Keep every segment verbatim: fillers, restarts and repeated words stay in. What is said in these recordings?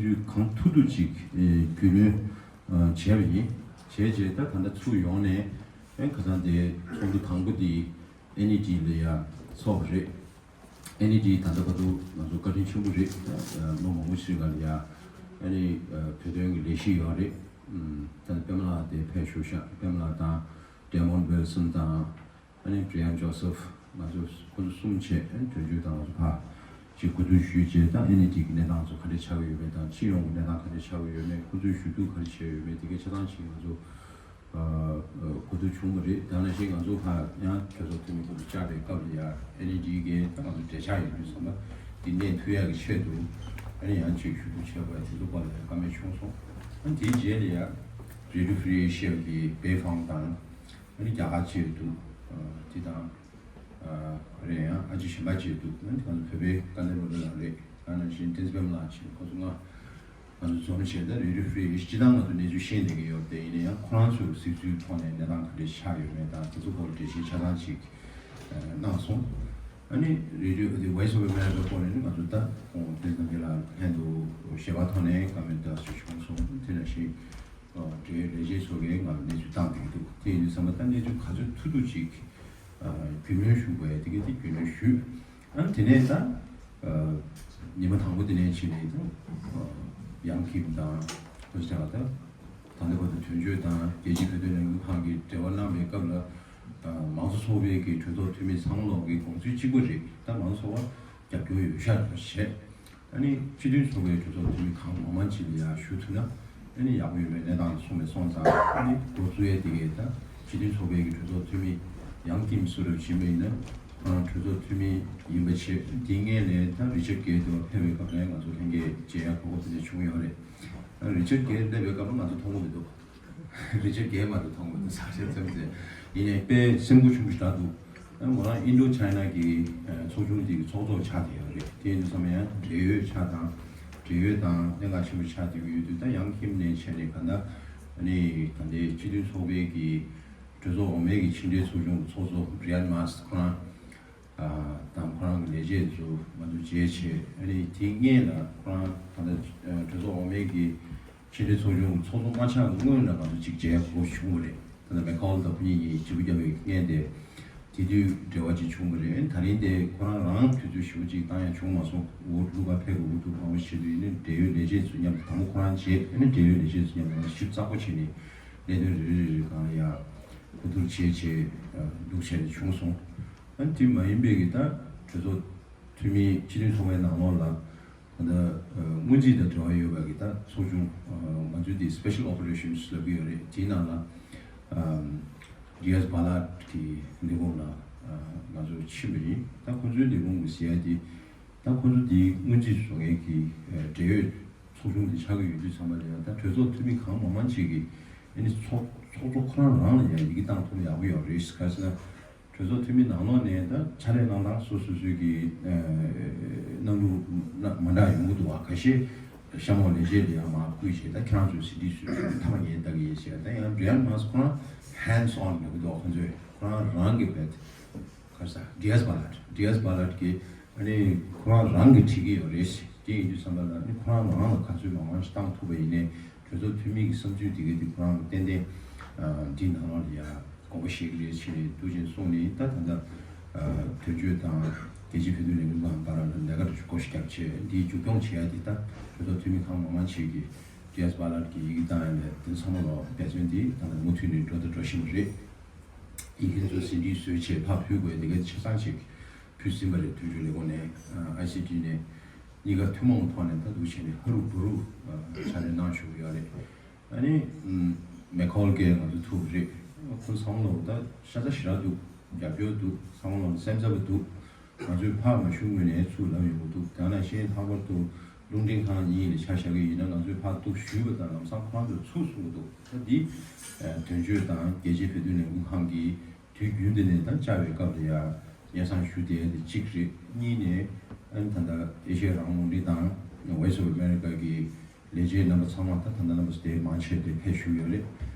གནས་ཚུལ་གང་ཐུབ་ཐུབ་ཅིག་རྒྱུས་ལོན་བྱས་པ་ཡིན། བྱས་རྗེས་ད་ད་ལྟ་ཚུར་ཡོང་ནས་ཨེ་ཁ་སང་དེ་ཚོགས་འདུ་དང་པོ་དེ་ཨེན་ཨི་ཊི་ལ་ཡ་ཚོགས་པ་རེད། ཨེན་ཨི་ཊི་ད་ལྟ་བར་དུ་ང་ཚོ་བཀའ་དྲིན་ཆེན་པོ་རེད། ལོ་མང་པོ་ཞིག་ལ་ཡ་ཨ་ནི་བོད་དོན་གྱི་ལས་གཞི་ཡོད་རེད། ད་ལྟ་པདྨ་ལགས་དེ་ཕེབས་བཞུགས་ཤག་པདྨ་ལགས་དང་ཌེ་མོན་ཝིལ་སོན་དང་། ཨ་ནི་བྷི་རི་ཡན་ཇོ་སེབ། ང་ཚོ་ཁོ་ཚོ་གསུམ་བྱས་ཨ་ནི་དོན་གཅོད་དང་ང་ཚོ་ཕར་ཅིག་གོ་བསྡུར་ཞུས་རྗེས་ད་ཨེན་ཨི་ཊི་གི་གནས་སྟངས་ཚོ་ག་འདྲས་ཆགས་ཀྱི་ཡོད་མེད་དང་སྤྱི་ཡོངས་ཀྱི་གནས་སྟངས་ག་འདྲས་ཆགས་ཀྱི་ཡོད་མེད། ཁོ་ཚོས་ཞུ་གཏུག་ག་རེ་བྱས་ཡོད་མེད་དེ་གའི་ཆ་ཚང་ཅིག་ང་ཚོ་གོ་བསྡུར་བྱུང་བ་རེད། དེ་ནང་བཞིན་ང་ཚོ་ཕར་ཡང་གྲོས་ཚོགས་འཐུས་མི་ཁོ་ཚོ་བཅར་བའི་སྐབས་ལ་ཡང་ཨེན་ཨི་ཊི་གི་ད་ང་ཚོ་འབྲེལ་ཆགས་ཡོད་དུས་ཙམ་པ་འདི་གནས་ཐུབ་ཡག་གི་ཆེད་དུ་ཨ་ནི་ཡང་ཅིག་ཞུ་གཏུག་བྱས་པ་དེ་ཚོ་སྐོར་ལ་ཡང་བཀའ་མོལ་བྱུང་སོང་། ཨ་ནི་དེའི་རྗེས་ལ་ཡང་Radio Free Asia་གི་བྷེ་ཕང་དང་། ཨ་ནི་རྒྱ་གར་བཅས་འདུག་དེ་དང་། རེད་ཡང་ཨ་ཅེ་གཞན་པ་བཅས་འདུག་ཨ་ནི་ང་ཚོ་བོད་པའི་དཀའ་ལས་རོགས་པའི་ལག་རེད། ཨ་ནང་བཞིན་བསྟན་འཛིན་པདྨ་ལགས་བཅས་ཁོ་ཚོ་ལྔ་ང་ཚོ་འཛོམས་བྱས་ད་རེ་རེ་ཧྥི་རི་ཡི་སྤྱི་བཏང་ང་ཚོ་གནས་ཚུལ་ཤེས་བསྡད་ཀྱི་ཡོད་དེ་ཡིན་ན་ཡང་ཁོ་རང་ཚོའི་གཟིགས་ཚུལ་ཐོག་ནས་གནས་སྟངས་ག་འདྲས་ཆགས་ཡོད་མེད་དང་དེ་ཚོ་སྐོར་འགྲེལ་བཤད་ཆ་ཚང་ཅིག་གནང་སོང་། ཨ་ནི་རེ་ཌི་ཡོ་དེ་Voice of America་སྐོར་ནས་ནི་ང་ཚོ་ད་ཁོང་བསྟན་འཛིན་པདྨ་ལགས་ལྷན་དུ་ཞལ་པར་ཐོག་ནས་བཀའ་མོལ་དེ་འདྲ་ཞིག་བྱུང་སོང་། དེ་ནང་བཞིན། འབྲེལ་ཡོད་ལས་བྱེད་ཚོ་གིས་ང་ལ་གནས་ཚུལ་བཏང་བསྡད་ཀྱི་འདུག་དེ་ཡིན་དུས་ཙམ་པ་ད་གནས་ཚུལ་ག་ཚོད་ཐུབ་ཐུབ་ཅིག་རྒྱུས་ལོན་ཞུ་དགོས་ཡ་དེ་གས་དེ་རྒྱུས་ལོན་ཞུས། ཨ་ནི་དེ་ནས་ད་ཉི་མ་དང་པོ་དེ་ནས་ཕྱིན་ནས་ད་ཡང་ཁིམ་དང་ཁོ་ཚོ་ད་ད་ལྟ་བར་དུ་དོན་གཅོད་དང་རྒྱལ་སྤྱིའི་བོད་དོན་ལས་འགུལ་ཁང་གིས་འབྲེལ་བ་གནང་བའི་སྐབས་ལ་མང་གཙོ་ཚོགས་པའི་གི་གྲོས་ཚོགས་འཐུས་མི་ཚང་མ་ལོག་གི་དགོངས་ཚུལ་གཅིག་པ་རེད། ད་མང་གཙོ་ཚོགས་པ་རྒྱབ་སྐྱོར་ཡོད་ཤག་བྱས། ཨ་ནི་སྤྱི་མཐུན་ཚོགས་པའི་གྲོས་ཚོགས་འཐུས་མི་གང་མང་མང་ཅིག་ལ་ཡང་ཞུ་ཐུབ་ན་ཨ་ནི་ཡག་པོ་ཡོད་པའི་གནས་སྟངས་ལ་སོང་བས་སོང་ཙང་ཨ་ནི་འགོ་བཙུགས་ཡས་དེ་གས་ད་སྤྱི་མཐུན་ཚོགས་པའི་གི་གྲོས་ཚོགས་འཐུས་མི་ཡང་ཀིམ་སུ་རབ་ཕྱིན་པ་ཡིན་ན་ཁོ་རང་གྲོས་ཚོགས་འཐུས་མི་ཡིན་པ་བྱས། དེའི་སྔོན་ནས་ད་རི་ཅར་གྷེ་དུ་ཕེབས་པའི་སྐབས་ནས་ང་ཚོ་ལྷན་རྒྱས་མཇལ་ཡག་གོ་སྐབས་དེ་འདྲ་བྱུང་ཡོད་རེད། ཨ་རི་ཅར་གྷེ་སླེབས་པའི་སྐབས་ལ་ང་ཚོ་མཐོང་གི་མི་འདུག་རི་ཅར་གྷེ་མ་གཏོགས་མཐོང་མི་འདུག་ས་ཆ་ཙམ་ཙེ། ཡིན་ནའི་དཔེ་སེམས་འགུལ་ཆེན་པོ་ཞིག་རག་འདུག་ཨ་མོ་རང་ཨིན་ཌོ་ཅའི་ན་གི་ཚོགས་ཆུང་དེ་གི་ཚོགས་གཙོ་ཆགས་བསྡད་ཡོད་རེད། དེ་ཡིན་དུས་ཙམ་ཡང་འབྲེལ་ཡོད་ཆགས་དང་འབྲེལ་ཡོད་དང་གནད་འགག་ཆེན་པོ་ཆགས་བསྡད་ཀྱི་ཡོད་དུས་ད་ཡང་ཁིམ་ནས་བྱས་ནས་ག་ད་ཨ་ནི་ད་ལྟའི་སྤྱི་མཐུན་ཚོགས་པའི་གི་གྲོས་ཚོགས་འོག་མའི་གི་ཕྱི་འབྲེལ་ཚོགས་ཆུང་གི་ཚོགས་གཙོ་བྷི་རི་ཡན་མཱ་སི་ཁོ་རང་དང་ཁོ་རང་གི་ལས་བྱེད་ཚོ་ང་ཚོ་མཇལ་བྱས། ཨ་ནི་དེའི་སྔོན་ལ་ཁོ་རང་ད་ལྟ་གྲོས་ཚོགས་འོག་མའི་གི་ཕྱི་འབྲེལ་ཚོགས་ཆུང་གི་ཚོགས་གཙོ་མ་ཆགས་སྔོན་ལ་ང་ཚོ་གཅིག་མཇལ་དགོས་བྱུང་བ་རེད། ད་ལྟ་མེ་ཁོལ་དང་ཁོ་གཉིས་ཀྱིས་བྱིས་པ་བརྒྱབ་པའི་སྔོན་དེ་དེ་དུས་འབྲེལ་བ་ཅིག་བྱུང་བ་རེད། ད་རིང་དེ་ཁོ་རང་རང་དུས་ཚོད་ཞེ་པོ་ཅིག་བཏང་ཡ་བྱུང་མ་སོང་། འོ་ལུ་ག་ཕེབས་དགོས་ཀྱི་འདུག་གང་པོ་བྱེད་དུས་ཡིན་ནའི་འབྲེལ་ཡོད་ལས་བྱེད་ཚོ་མཉམ་དུ་དང་པོ་ཁོ་རང་བྱས། ཨ་ནི་འབྲེལ་ཡོད་ལས་བྱེད་ཚོ་མཉམ་དུ་ང་ཞིབ་ཚགས་པོ་བྱས་ནས་གནད་དོན་རེ་རེ་རེ་རེ་སྒང་ལ་ཡ་གོ་བསྡུར་བྱས་བྱས་འདུག་བྱས་ནས་བྱུང་སོང་། ཨ་ནི་དེ་མ་ཡིན་པའི་གི་ད་གྲོས་ཚོགས་འཐུས་མི་སྤྱི་མཐུན་ཚོགས་པའི་ནང་ལོགས་ལ་ད་ལྟ་སྔོན་རྩིས་དང་འབྲེལ་བ་ཡོད་པ་གི་ད་ཚོགས་ཆུང་ང་ཚོའི་དེ་Special Operations་ལབ་ཀྱི་ཡོད་རེད། དེའི་ནང་ལ་ཌི་ཨེས་བྷ་ལཊ་གི་ལས་ཁུངས་ལ་ང་ཚོ་ཕྱིན་པ་ཡིན། ད་ཁོ་ཚོའི་ལས་ཁུངས་གི་ཟེར་ཡ་དེ་ད་ཁོ་ཚོ་དེའི་སྔོན་རྩིས་བཟོ་མཁན་གི་འབྲེལ་ཡོད་ཚོགས་ཆུང་དེ་ཆགས་ཀྱི་ཡོད་དུས་ཙམ་པ་ལ་ཡང་ད་གྲོས་ཚོགས་འཐུས་མི་གང་མང་མང་ཅིག་གིས་ཨ་ནི་ཚོགས་ཚོགས་གཙོ་ཁོ་རང་རང་ལ་ཡང་ཡི་གེ་བཏང་ཐུབ་ན་ཡག་པོ་ཡོད་རེད། ག་ཟེར་ན། གྲོས་ཚོགས་འཐུས་མི་ནང་ལོགས་ནས་ད་ཕྱག་ལས་གནང་སྟངས་སོ་སོ་སོའི་གི་གནང་ལུགས་མ་འདྲ་ཡོང་གི་འདུག་བ། ཁ་ཤས་གཤམ་འོག་ལས་བྱེད་ལ་ཡང་མར་བསྐུལ་བྱས། ད་ཁྱེད་རང་ཚོས་ཟིན་བྲིས་བཟོས་ཤོག་མཐའ་མ་ངས་ལྟ་གི་ཡིན་ཟེར། ད་ཡང་བྷི་རི་ཡན་མཱ་སི་ཁོ་རང་hands on་ཡོང་གི་འདུག་ཁོ་ཚོས་ཁོ་རང་རང་གི་བེད་ཁ་ས་ཌི་ཨེས་བྷ་ལཊ་ཌི་ཨེས་བྷ་ལཊ་གི་ཨ་ནི་ཁོ་རང་རང་གིས་བྲིས་ཀྱི་ཡོད་རེད། དེ་ཡིན་དུས་ཙམ་པ་ལ་ཨ་ནི་ཁོ་རང་རང་ལ་ག་ཚོད་མང་མང་ཞིག་བཏང་ཐུབ་པ་ཡིན་ནའི་གྲོས་ཚོགས་འཐུས་མི་གི་བསམ་ཚུལ་དེ་ག་དེ་ཁོ་རང་གིས་ཏན་ཏན་འདི་ནང་ལོགས་ལ་ཡ། དགོངས་པ་བཞེས་ཀྱི་རེད་ཟེར་ནས་འདུག་ཅེས་གསུངས་ནས། ད་ད་ལྟ་དོན་གཅོད་དང་རྒྱལ་སྤྱིའི་བོད་དོན་ལས་འགུལ་ཁང་བར་ལ་ལས་ཀ་འདྲ་ཞིག་སྒོ་ཞིག་བརྒྱབ་བྱས། འདིའི་མཇུག་སྐྱོང་བྱེད་ཡ་འདི་ད་གྲོས་ཚོགས་འཐུས་མི་གང་མང་མང་ཞིག་གིས་ཌི་ཨེས་བྷ་ལཊ་གི་ཡི་གེ་བཏང་ཡ་ལས་དེ་ཚང་མ་ལ་འབད་བརྩོན་འདི་ད་ལྟ་མུ་མཐུད་ནས་འགྲོ་དང་འགྲོ་བཞིན་པ་རེད། ཡི་གེ་ཚོ་ཟིན་བྲིས་བཟོས་བྱས་ཕར་ཕུལ་དགོས་དེ་ག་ཆ་ཚང་ཞིག་ཕུལ་ཟིན་པ་རེད། དོན་གཅོད་ལས་ཁུངས་ནས་ཨ་ཨའི་སི་ཊི་ནས་གཉིས་ཀ་ཐུན་མོང་ཐོག་ནས་ད་འདུག་བྱས་ནས་ཧ་རུ་བུ་རུ་ཕྱག་ལས་གནང་བཞུགས་ཡོད་རེད། ཨ་ནི་མེ་ཁོལ་གྱིས་ང་ཚོ་ཐུག་རེད། ཁོང་ཚང་ལོ་ད་ཤ་ཚ་ཞེ་དྲག་འདུག་རྒྱབ་སྐྱོར་འདུག་ཚང་ལོ་སེམས་འཚབ་འདུག་ང་ཚོས་ཕར་མ་ཞུ་སྔོན་ནས་ཚུར་ལབ་ཡོང་གི་འདུག་དེ་ནང་བཞིན་ལྷག་པར་དུ་རླུང་འཕྲིན་ཁང་གཉིས་ལ་ཆ་བཞག་གི་ཡིན་ན་ང་ཚོས་ཕར་ཐུག་ཞུས་པ་དང་ལམ་སང་ཁོ་རང་ཚོས་ཚུར་གསུང་གི་འདུག་ད་འདི་དོན་གཅོད་དང་རྒྱལ་སྤྱིའི་བོད་དོན་ལས་འགུལ་ཁང་གིས་དུས་རྒྱུན་དུ་ནས་ད་བཅར་བའི་སྐབས་ལ་ཡ་སྙན་སེང་ཞུ་བསྡད་ཡ་དེ་གཅིག་རེད། གཉིས་ནས་ཨ་ནི་ད་ལྟ་ཨེ་ཤེ་ཡ་རང་དབང་རླུང་འཕྲིན་དང་Voice of America་གི་ལས་བྱེད་རྣམ་པ་ཚང་མ་ད་ད་ལྟ་རྣམ་པ་ཚོ་དེ་མང་ཆེ་དེ་ཕེབས་བཞུགས་ཡོད་རེད།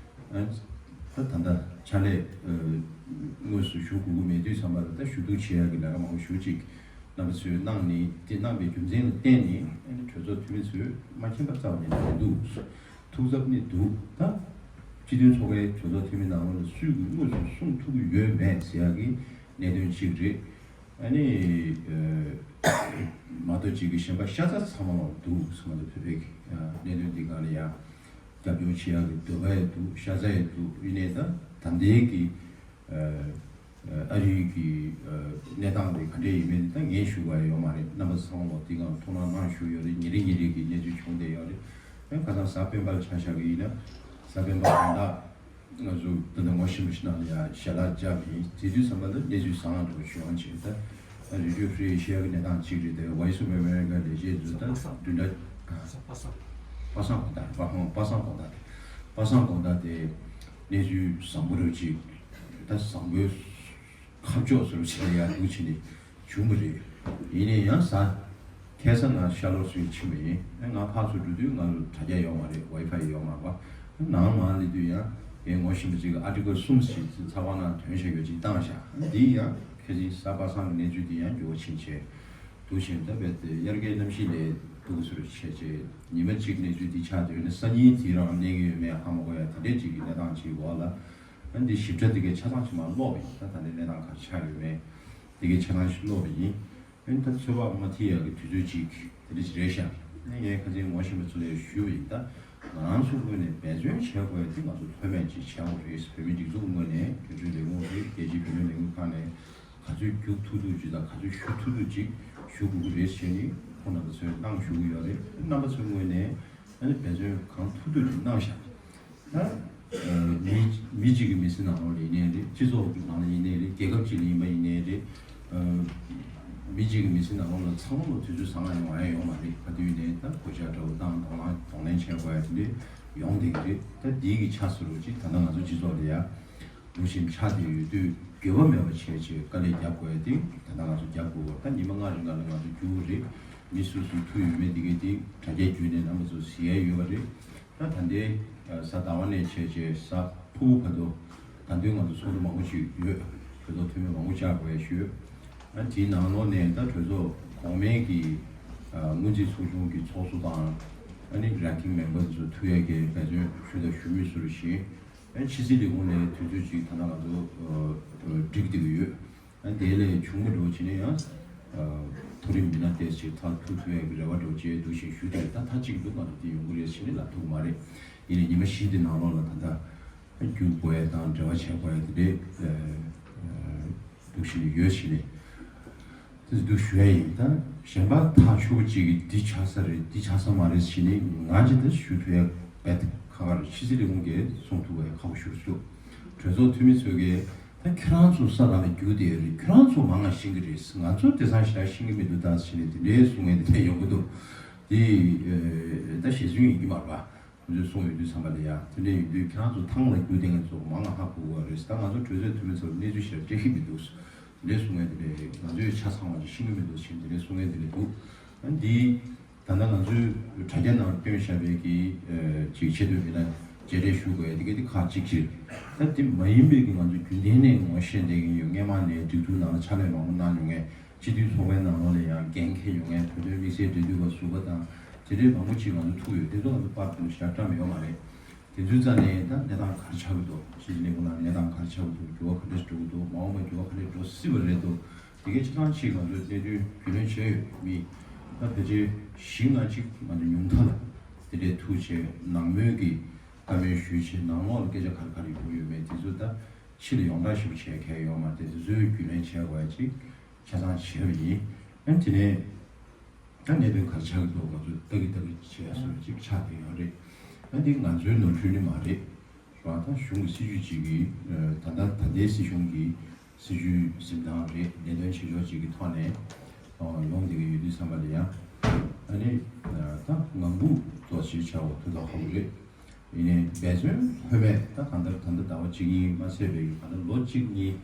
ཨ་ནི་ད་ད་ལྟ་ཕྱག་ལས་དངོས་སུ་ཞུ་དགོས་ཀྱི་མེད་དུས་ཙམ་པ་ལ་ད་ཞུ་གཏུག་བྱེད་ཡ་གི་ལས་ཀ་མང་པོ་ཞེ་ཅིག་ རྣམ་པ་ཚོས་གནང་ནས་དེ་གནང་པའི་རྒྱུ་མཚན་ལ་བརྟེན་ནས་ཨ་ནི་གྲོས་ཚོགས་འཐུས་མི་ཚོས་མ་མཁྱེན་པ་རྩ་བ་ནས་མི་འདུག་ཐུགས་འཚབ་ནི་འདུག་ད་སྤྱི་མཐུན་ཚོགས་པའི་གྲོས་ཚོགས་འཐུས་མི་ནང་ལོགས་ལ་སུས་ཀྱིས་དངོས་སུ་གསུང་ཐུབ་ཀྱི་ཡོད་མེད་ཟེར་ཡག་གི་གནད་དོན་གཅིག་རེད། ཨ་ནི་མ་གཏོགས་གཅིག་གི་གཞན་པ་ཤ་ཚ་ཚང་མ་ལ་འདུག་ང་ཚོ་བོད་པའི་གནད་དོན་འདི་སྒང་ལ་ཡང་རྒྱབ་སྐྱོར་བྱེད་ཡག་གི་འདོད་པ་ཡང་འདུག་ཤ་ཚ་ཡང་འདུག་ཡིན་ནའི་ད་ད་ལྟའི་གི་ཨ་རིའི་གི་གནས་སྟངས་དེ་ག་འདྲས་ཡིན་མིན་དེ་ད་ངས་ཞུ་བ་ཡོད་མ་རེད། རྣམ་པ་ཚང་མ་དེ་གང་ཐུགས་སྣང་གནང་ཞུ་ཡོད་རེད། ཉིན་རེ་ཉིན་རེ་གི་གནས་ཚུལ་བྱུང་བསྡད་ཡོད་རེད། ཡང་ཁ་སང་གཟའ་སྤེན་པར་ཆ་བཞག་གི་ཡིན་ན་གཟའ་སྤེན་པ་དགོང་དག་ང་ཚོ་ད་ལྟ་ངོ་ཤེས་པ་ཞིག་ནང་ལ་ཡང་ཞལ་ལག་བརྒྱབ་ཡིན། དེ་དུས་ཙམ་པ་ལ་གནས་ཚུལ་བཟང་ང་འགྲོ་བྱུང་བ་བྱས། ད་རེ་ཌིའོ་ཧྥི་རི་ཨེ་ཤི་ཡ་གི་གནས་སྟངས་གཅིག་རེད། དེ་Voice of America་ལས་བྱེད་ཚོ་ད་བདུན་ཕྲག་པ་སངས་པ་སངས་དགོང་དག་པ་ཧོང་པ་སངས་དགོང་དག་དེ་པ་སངས་དགོང་དག་དེ་གནས་ཚུལ་བཟང་པོ་རེད་ཅིག་ད་བཟང་པོའི་ཁ་ཕྱོགས་སུ་བྱས་ཡག་འདུག་བྱས་ནས་བྱུང་བ་རེད། ཡིན་ནའི་ཡང་གཟའ་ཁ་སང་ང་ཤར་ལྷོ་སུ་ཕྱིན་པ་ཡིན། ཨ་ང་ཕར་ཚུར་འགྲོ་དུས་ང་ལ་དྲ་རྒྱ་ཡོད་མ་རེད། ཝའི་ཕའི་ཡོད་མ་རེད་པ། ནང་མ་སླེབས་དུས་ཡང་ངས་ངོ་ཤེས་པ་ཅིག་གི་ཨར་ཊི་ཀལ་གསུམ་ཞིག་ཚགས་པར་ནང་ཐོན་བཞག་ཡོད་ཅིག་བཏང་བཞག་འདི་ཡང་ཁ་སང་གཟའ་པ་སངས་ཀྱི་གནས་ཚུལ་འདི་ཡང་འགྱུར་བ་ཕྱིན་བྱས་འདུག་བྱས། ད་རྦད་དེ་དབྱར་ཁའི་གནམ་གཤིས་ལས་སྡུག་ཟུར་བྱས་བྱས་ཉི་མ་གཅིག་གནས་ཚུལ་འདི་ཆགས་དུས་ནི་སང་ཉིན་དེ་རང་གནས་ཀྱི་ཡོད་མེད་ཧ་མ་གོ་ཡ་དེ་འདྲས་ཅིག་གི་གནས་སྟངས་ཅིག་འོག་ལ། ཨ་འདི་ཞིབ་ཕྲ་འདི་གའི་ཆ་ཚང་ཞིག་མར་ཀློག་པ་ཡིན། ད་ད་ནི་གནས་སྟངས་ག་རེ་ཆགས་ཡོད་མེད་འདི་གའི་ཆ་ཚང་ཞིག་ཀློག་པ་ཡིན། ཨ་ནི་ད་ཚོད་དཔག་མ་ཐེབས་ཡག་གི་དུས་ཚོད་ཅིག་དེ་འདྲ་ཞིག་རེད་ཤག་ཨ་ནི་ངས་ཁ་སང་ངོ་ཤེས་པ་ཚོ་ལ་ཞུས་པ་ཡིན། ད་ང་རང་ཚོ་ངོས་ནས་འབད་བརྩོན་བྱེད་དགོས་ཡ་དེ་ང་ཚོ་ལྷོད་མེད་ཅིག་བྱེད་དགོས་རེད། བོད་མི་སྒྲིག་འཛུགས་ངོས་ནས་རྒྱུན་སྤྱོད་ལས་ཁུངས་རེད། རྒྱལ་སྤྱིའི་བུད་མེད་ལས་ཁུངས་ཁག་ནས་ག་ཚོད་རྒྱུག་ཐུབ་ཐུབ་ཅིག་དང་ག་ཚོད་ཞུ་ཐུབ་ཐུབ་ཅིག་ཞུ་དགོས་ཀྱི་རེད་ཟེར་ནས་ཁོང་རྣམ་པ་ཚོས་གནང་ཞུ་གི་ཡོད་རེད། རྣམ་པ་ཚོའི་ངོས་ནས་ཨ་ནི་འབད་བརྩོན་གང་ཐུབ་ཐུབ་ཅིག་གནང་ཤག་ད་མི་མི་གཅིག་གི་མི་ཚེ་ནང་ལོགས་ལ་ཡིན་ནའི་རེད། སྤྱི་ཚོགས་ཀྱི་ནང་ལ་ཡིན་ནའི་རེད། རྒྱལ་ཁབ་གཅིག་ལ་ཡིན་པ་ཡིན་ནའི་རེད། མི་གཅིག་གི་མི་ཚེ་ནང་ལོགས་ལ་ཚང་མ་ལ་དུས་ཚོད་བཟང་ང་ཡོང་ང་ཡོང་མ་རེད། ག་དུས་ཡིན་ནའི་ད་གོད་ཆག་འདྲ་བོ་དང་གདོང་ལེན་གདོང་ལེན་བྱེད་དགོས་ཡ་དེ་འདྲ་ཡོང་བསྡད་ཀྱི་རེད། ད་འདིའི་གི་ཆ་བཞག་རོགས་གྱིས། ད་ལྟ་ང་ཚོ་སྤྱི་ཚོགས་ལ་ཡ་ལུགས་གཞན་ཆགས་བསྡད་ཡོད་དུས་འགྱོད་པ་མེད་པ་བྱས་བྱས་དཀའ་ལས་རྒྱབ་དགོས་ཡ་དེ་ད་ལྟ་ང་ཚོ་རྒྱབ་དགོས་པ། ད་ཉི་མ་ལྔ་རིང་ག་ལ་ང་ཚོ་རྒྱུགས་རེད། མི་སུ་སུ་ཐུག་ཡོད་མེད་དེ་གའི་དེ་དྲ་རྒྱ་བརྒྱུད་ནས་རྣམ་པ་ཚོ་གཟིགས་ཡ་ཡོད་པ་རེད། ད་ད་ལྟའི་གཟའ་ཟླ་བ་ནས་བྱས་བྱས་གཟའ་ཕུར་བུ་བར་དུ་ད་དུང་ང་ཚོ་ཚོགས་འདུ་མང་པོ་ཞིག་ཡོད། གྲོས་ཚོགས་འཐུས་མི་མང་པོ་བཅར་དགོས་ཡ་ཞུ་ཡོད། ཨ་དེའི་ནང་ལོགས་ནས་ད་གྲོས་ཚོགས་གོང་མའི་གི་སྔོན་རྩིས་ཚོགས་ཆུང་གི་ཚོགས་གཙོ་དང་ཨ་ནི་རང་ཁྱིམ་མེམ་བར་ཚོ་ཐུག་ཡ་གི་འབད་བརྩོན་ཞུ་དང་ཞུ་མུས་སུ་རུ་བཞིན། ཨ་ཕྱི་སྲིད་ལས་ཁུངས་ནས་དུས་ཚོད་ཅིག་ད་ལྟ་ང་ཚོ་སྒྲིག་བསྡད་ཀྱི་ཡོད། ཨ་དེ་ལས་བྱུང་མ་འགྲོ་བྱས་ནས་ཡང་མཐོ་རིམ་མི་སྣ་དེ་ཞིག་ཐག་ཐུག་ཐུག་ཡ་གི་རེ་བ་འགྲོ་བྱས་འདུག་བཞིན་ཞུ་དུས་ད་ཐག་གཅིག་ཏུ་ང་ཚོ་དེ་ཡོང་གི་རེད་ཟེར་ནས་ལབ་ཐུབ་མ་རེད། ཡིན་ནའི་ཉི་མ་བཞི་དེ་ནང་ལོགས་ལ་ད་ལྟ་རྒྱུགས་དགོས་ཡ་དང་འབྲེལ་བ་བྱེད་དགོས་ཡ་དེ་འདྲའི་འདུག་བཞིན་ཡོད་བཞིན་ནས། དེ་འདུག་ཞུ་ཡ་ཡིན། ད་གཞན་པ་ཐག་ཆོད་པོ་གཅིག་གིས་འདི་ཆགས་ས་རེད་འདི་ཆགས་ས་མ་རེད་ཟེར་ནས་ང་ཅི་འདི་ཞུ་ཐུབ་ཡ་རྦད་ཁག་ཁག་རེད། ཕྱི་སྲིད་ལས་ཁུངས་ཀྱིས་གསུང་ཐུབ་པ་ཡ་ཁག་པོ་ཞེ་པོ་ཅིག་འདུག་གྲོས་ཚོགས་འཐུས་མི་ཚོས་ཀྱིས་ད་ཁྱེད་རང་ཚོ་ས་ལམ་ལ་རྒྱུགས་བསྡད་ཡོད་རེད། ཁྱེད་རང་ཚོ་མང་ང་ཤེས་ཀྱི་རེད། ང་ཚོ་དེང་སང་ཞེ་དྲག་ཤེས་ཀྱི་མི་འདུག་ད་ཟེར་ནས་དེ་འདྲའི་གསུང་མཁན་དེ་འདྲ་ཡོང་གི་འདུག་དེ་ད་ཞེ་ཚུལ་ཡིན་གྱི་མ་རེད་པ། ཁོང་ཚོས་གསུངས་ཡོད་དུས་ཙམ་པ་ལ་ཡ་དེ་འདྲ་ཡིན་དུས་ཁྱེད་རང་ཚོ་ཐང་ལ་རྒྱུགས་བསྡད་མཁན་ཚོ་མང་ང་ཧ་གོ་གི་རེད། ད་ང་ཚོ་གྲོས་ཚོགས་འཐུས་མི་ཚོར་གནས་ཚུལ་ཞེ་དྲག་སྤྲད་ཀྱི་མི་འདུག་དེ་འདྲའི་གསུང་མཁན་དེ་འདྲ་རེད། ང་ཚོས་ཆ་ཚང་བ་ཅིག་ཤེས་ཀྱི་མི་འདུག་ཅེས་དེ་འདྲའི་གསུང་མཁན་དེ་འདྲ་འདུག་ཨ་འདི་ད་ལྟ་ང་ཚོའི་དྲ་རྒྱ་ནང་བཏོན་བཞག་པའི་གི་ཅིག་ཆེད་དོན་མི་སྣ་མཇལ་འཕྲད་ཞུ་དགོས་ཡ་དེ་ག་དེ་ཁག་གཅིག་ཅིག་ད་དེ་མ་ཡིན་པའི་གི་ང་ཚོ་རྒྱུན་ལྡན་ནས་ངོ་ཤེས་བསྡད་མཁན་ཡོད། སྔས་མ་ནས་སྒྲིག་འཛུགས་ནང་ལ་ཕྱག་ལས་མང་པོ་གནང་མྱོང་མཁན། སྤྱི་འཐུས་ཚོགས་པའི་ནང་ལོགས་ལ་ཡང་འགན་འཁྱེར་ཡོང་མཁན་བོད་དོན་དམིགས་བསལ་འབྲེལ་མཐུད་པ་ཟུར་པ་དང་དེ་འདྲའི་མང་པོ་ཅིག་ང་ཚོ་ཐུག་ཡོད། དེ་ཚོ་ང་ཚོ་པར་དུ་ཞབས་བཀྲམ་ཡོད་མ་རེད། དེ་ཚོའི་རྩ་ནས་ད་གནས་སྟངས་ག་རེ་ཆགས་ཀྱི་འདུག་ཕྱི་སྲིད་ལས་ཁུངས་ནང་གནས་སྟངས་ག་རེ་ཆགས་ཀྱི་འདུག་འགྱུར་བ་ག་འདྲ་ཞིག་འགྲོ་གི་འདུག་མ་འོངས་པར་འགྱུར་བ་ག་འདྲ་འགྲོ་སྲིད་པ་རེད་འདུག་དེ་གའི་ཆ་ཚང་ཅིག་ང་ཚོས་གནད་དོན་རྒྱུས་ལོན་བྱས་ཡོད་མི་ད་ཕལ་ཆེར་བཞི་ལྔ་ཅིག་ང་ཚོ་ཉུང་མཐའ་ལ་དེ་འདྲའི་ཐུག་བྱས་ནང་མོལ་གྱི་བཀའ་མོལ་ཞུས་བྱས་ནང་ལོགས་ལ་སྐད་ཆ་ག་རེ་ག་རེ་ཡོང་གི་ཡོད་མེད་དེ་ཚོ་ད་ཕྱི་ལ་ཡོངས་གྲགས་ཞིག་བྱས་མཁན་ཡོད་མ་རེད། དེ་ཚོའི་རྒྱུས་ལོན་བྱས་དགོས་ཡ་ཅིག་ཆ་ཚང་བྱས་པ་ཡིན། ཨ་དེ་ནས་ད་གནད་དོན་ག་རེ་ཆགས་ཀྱི་འདུག་ང་ཚོ་ལྟ་གི་ལྟ་གི་བྱས་སོ་ཅིག་ཆགས་བསྡད་ཡོད་རེད། ཨ་འདི་ང་ཚོའི་ནོར་འཁྲུལ་ནི་མ་རེད། རེད་བ། ད་གཞུང་གི་སྲིད་ཇུས་ཅིག་གི་ད་ལྟ་ད་ལྟའི་སྲིད་གཞུང་གི་སྲིད་ཇུས་འཛིན་སྟངས་རེད། ལས་དོན་བྱེད་ཕྱོགས་ཅིག་གི་ཐོག་ནས་ཡོང་བསྡད་ཀྱི་ཡོད་དུས་ཙམ་པ་ལ་ཡང་ཨ་ནི་ད་ངང་སྒུག་རྫོགས་ཆེད་བྱ་བ་ཐུགས་ཐག་ཧ་གོ་རེད། ཡིན་ནའི་འབད་བརྩོན་ལྷོད་མེད་ད་གང་ལྟར་ད་ལྟ་ཟླ་བ་གཅིག་གཉིས་མ་ཚད་པའི་གང་ལྟར་ལོ་གཅིག་གཉིས་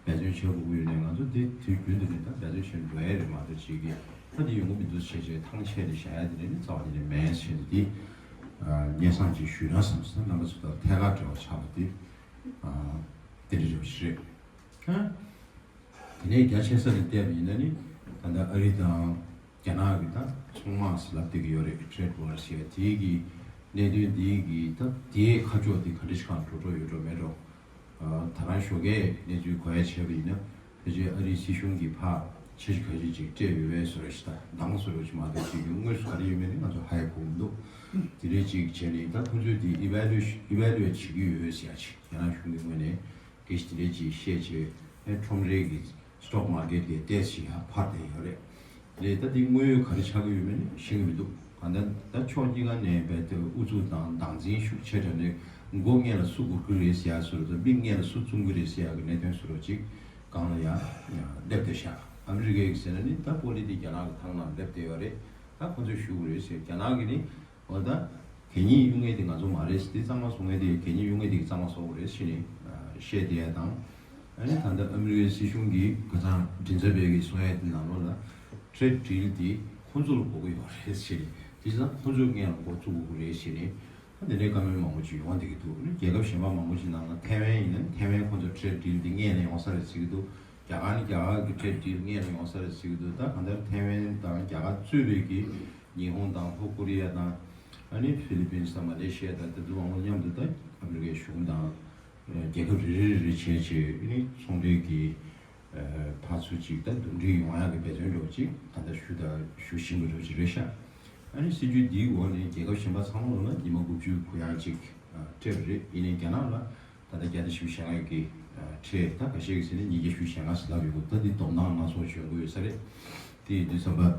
འབད་བརྩོན་བྱེད་དགོས་ཀྱི་ཡོད་ནའི་ང་ཚོ་དེ་དུས་རྒྱུན་དུ་ནས་ད་འབད་བརྩོན་བྱེད་འགྲོ་ཡ་རེད་མ་གཏོགས་ཅིག་གིས་ད་དེ་ཡོང་གི་མི་འདུག་བྱས་བྱས་ཐང་ཆད་ནས་བཞག་ཡ་དེ་འདྲ་ནི་རྩ་བ་ནས་མེད་ཟེར་ནས་དེ་སྙན་སེང་ཅིག་ཞུས་ན་བསམ་སོང་། རྣམ་པ་ཚོ་དང་ཐད་ཀར་འབྲེལ་བ་ཆགས་པ་དེ་དེ་འདྲ་རེད་པ་ཞིག་རེད། དེ་ནས་རྒྱ་ཆེ་ས་ནས་བལྟས་པ་ཡིན་ན་ནི་ ད་ལྟ་ཨ་རི་དང་རྒྱ་ནག་གི་ད་ཚོང་དམག་ཟེར་ལབ་བསྡད་ཀྱི་ཡོད་རེད། ཊེ་རེཌ་ཝར་ཟེར་ཡ་དེའི་གི་གནད་དོན་དེའི་གི་ད་དེའི་ཁ་ཕྱོགས་དེ་ག་འདྲ་ཞིག་གང་འགྲོ་འགྲོ་ཡོད་འགྲོ་མེད་འགྲོ། ཨ། ད་རང་ཞོགས་ཀས་གནས་ཚུལ་གོ་ཡ་བྱས་པ་ཡིན་ན། ཕལ་ཆེར་ཨ་རིའི་སྲིད་གཞུང་གིས་ཕར་འཆར་གཞི་ག་རེ་ཅིག་སྤྲད་ཡོད་པའི་བཟོ་འདྲ་ཞིག་དང་། འདང་བཟོ་འདྲ་ཞིག་མ་གཏོགས་ཅིག་གི་དངོས་སུ་ག་རེ་ཡོད་མེད་ནི་ང་ཚོ་ཧ་ཡང་གོ་མི་འདུག་དེ་འདྲས་ཅིག་བྱས་ནས་ད་ཁོ་ཚོས་དེ་ཨི་ཝེ་ལུ་ཨེ་ཊི་བྱེད་ཀྱི་ཡོད་ཟེར་ཡ་ཅིག་རྒྱ་ནག་གཞུང་གི་ངོས་ནས་སྐད་ཆ་དེ་འདྲས་ཅིག་བཤད་བྱས། ཨེ། ཁྲོམ་རའི་གི་སི་ཊོག་མར་ཀེཊ་གི་ཏོག་ཙམ་ཡར་འཕར་བསྡད་ཡོད་རེད། རེད། ད་དེ་དངོས་ཡོད་ག་རེ་ཆགས་ཀྱི་ཡོད་མེད་ནི་ཤེས་ཀྱི་མི་འདུག་གང་ལྟར་ད་ཕྱོགས་གཉིས་ཀ་ནས་རྦད་དེ་ཨུ་ཚུགས་དང་སྡང་འཛིན་ཤུགས་ཆེ་དྲགས་ནས། མགོ་སྔོན་ལ་སུ་སྒུར་གི་རེད་ཟེར་ཡ་བཟོ་འདྲ་དང་། མིག་སྔོན་ལ་སུ་བཙུམ་གི་རེད་ཟེར་ཡ་གི་གནད་དོན་བཟོ་འདྲ་ཅིག་སྒང་ལ་ཡ་སླེབས་བསྡད་ཤག་ཨ་མི་རི་ཀའི་ཟེར་ན་ནི་ད་པོ་ལི་དེ་རྒྱ་ནག་གི་ཐང་ནང་སླེབས་བསྡད་ཡོད་རེད། ད་ཁོ་ཚོས་ཞུ་གི་རེད་ཟེར། རྒྱ་ནག་གི་ནི། འོ་ད། གད་སྙིགས་གཡུག་མཁན་དེ་ང་ཚོ་མ་རེད། དེ་གཙང་མ་བཟོ་མཁན་དེ། གད་སྙིགས་གཡུག་མཁན་དེ་གཙང་མ་བཟོ་དགོས་རེད་ཟེར་ནས་བཤད་བསྡད་ཡ་དང་། ཨ་ནི་ད་ལྟ་ཨ་མི་རི་ཀའི་སྲིད་གཞུང་གིས་ཁ་སང་མགྲིན་ཚབ་པས་ཀྱིས་གསུང་ཡ་དེ་ནང་ལོགས་ལ། ཊེ་རེཌ་ཌིལ་དེ་ཁོང་ཚོ་ལ་དགོས་ཀྱི་ཡོད་རེད་ཟེར་ནས། དེ་ཙང་ཁོང་ཚོས་སྔོན་ལ་འགོ་བཙུགས་དགོས་ཀྱི་རེད་ཟེར་ནས། ད་དེ་འདྲའི་བཀའ་མོལ་མང་པོ་ཅིག་ཡོང་བསྡད་ཀྱི་འདུག་རྒྱལ་ཁབ་གཞན་པ་མང་པོ་ཅིག་ནང་ལ། ཐའེ་ཝན་ཡིན་ན་ཐའེ་ཝན་ཁོང་ཚོ་ཊེ་རེཌ་ཌིལ་དེ་སྔོན་ལ་ཡོང་ས་རེད་ཟེར་གྱི་འདུག་རྒྱ་གར་ནི་རྒྱ་གར་གྱི་ཊེ་རེཌ་ཌིལ་སྔོན་ལ་ཡོང་ས་རེད་ཟེར་གྱི་འདུག་ད་གང་ལྟར་ཐའེ་ཝན་དང་རྒྱ་གར་གཙོས་པའི་གི་ཉི་ཧོང་དང་ལྷོ་ཀོ་རི་ཡ་དང་། ཨ་ནི་ཧྥི་ལི་པིན་དང་མ་ལེ་ཤི་ཡ་དང་། དེ་ཚོ་མང་པོ་མཉམ་དུ་ད་ཨ་མི་རི་ཀའི་གཞུང་དང་རྒྱལ་ཁབ་རེ་རེ་རེ་རེ་བྱས་བྱས། ཨ་ནི་ཚོང་འབྲེལ་གྱི་འཐབ་རྩོད་ཅིག་ད་འདུམ་འགྲིག་ཡོང་ཡག་གི་འབད་བརྩོན་འདྲ་བོ་ཅིག་ད་ལྟ་ཞུ་དང་ཞུ་བཞིན་པ་འདྲ་བོ་ཅིག་རེད་ཤག་ཨ་ནི་སྲིད་ཇུས་འདིའི་འོག་ནས་རྒྱལ་ཁབ་གཞན་པ་ཚང་མ་ལོ་ལ་ཉི་མ་དགུ་བཅུ་གུ་ཡངས་ཅིག་སྤྲད་པ་རེད། ཡིན་ནའི་རྒྱ་ནག་ལ་ད་ལྟ་བརྒྱ་དང་བཞི་བཅུ་ཞེ་ལྔ་ཡི་གི་ཁྲལ། ད་ཁ་ཤས་ཀྱིས་ཟེར་ན་ཉིས་བརྒྱ་བཞི་བཅུ་ཞེ་ལྔ་ཟེར་ལབ་ཡོད་གི། ད་འདི་བསྡོམས་སྟངས་སྣ་ཚོགས་བྱུང་གི་ཡོད་ས་རེད། དེ་ཡིན་དུས་ཙམ་པ།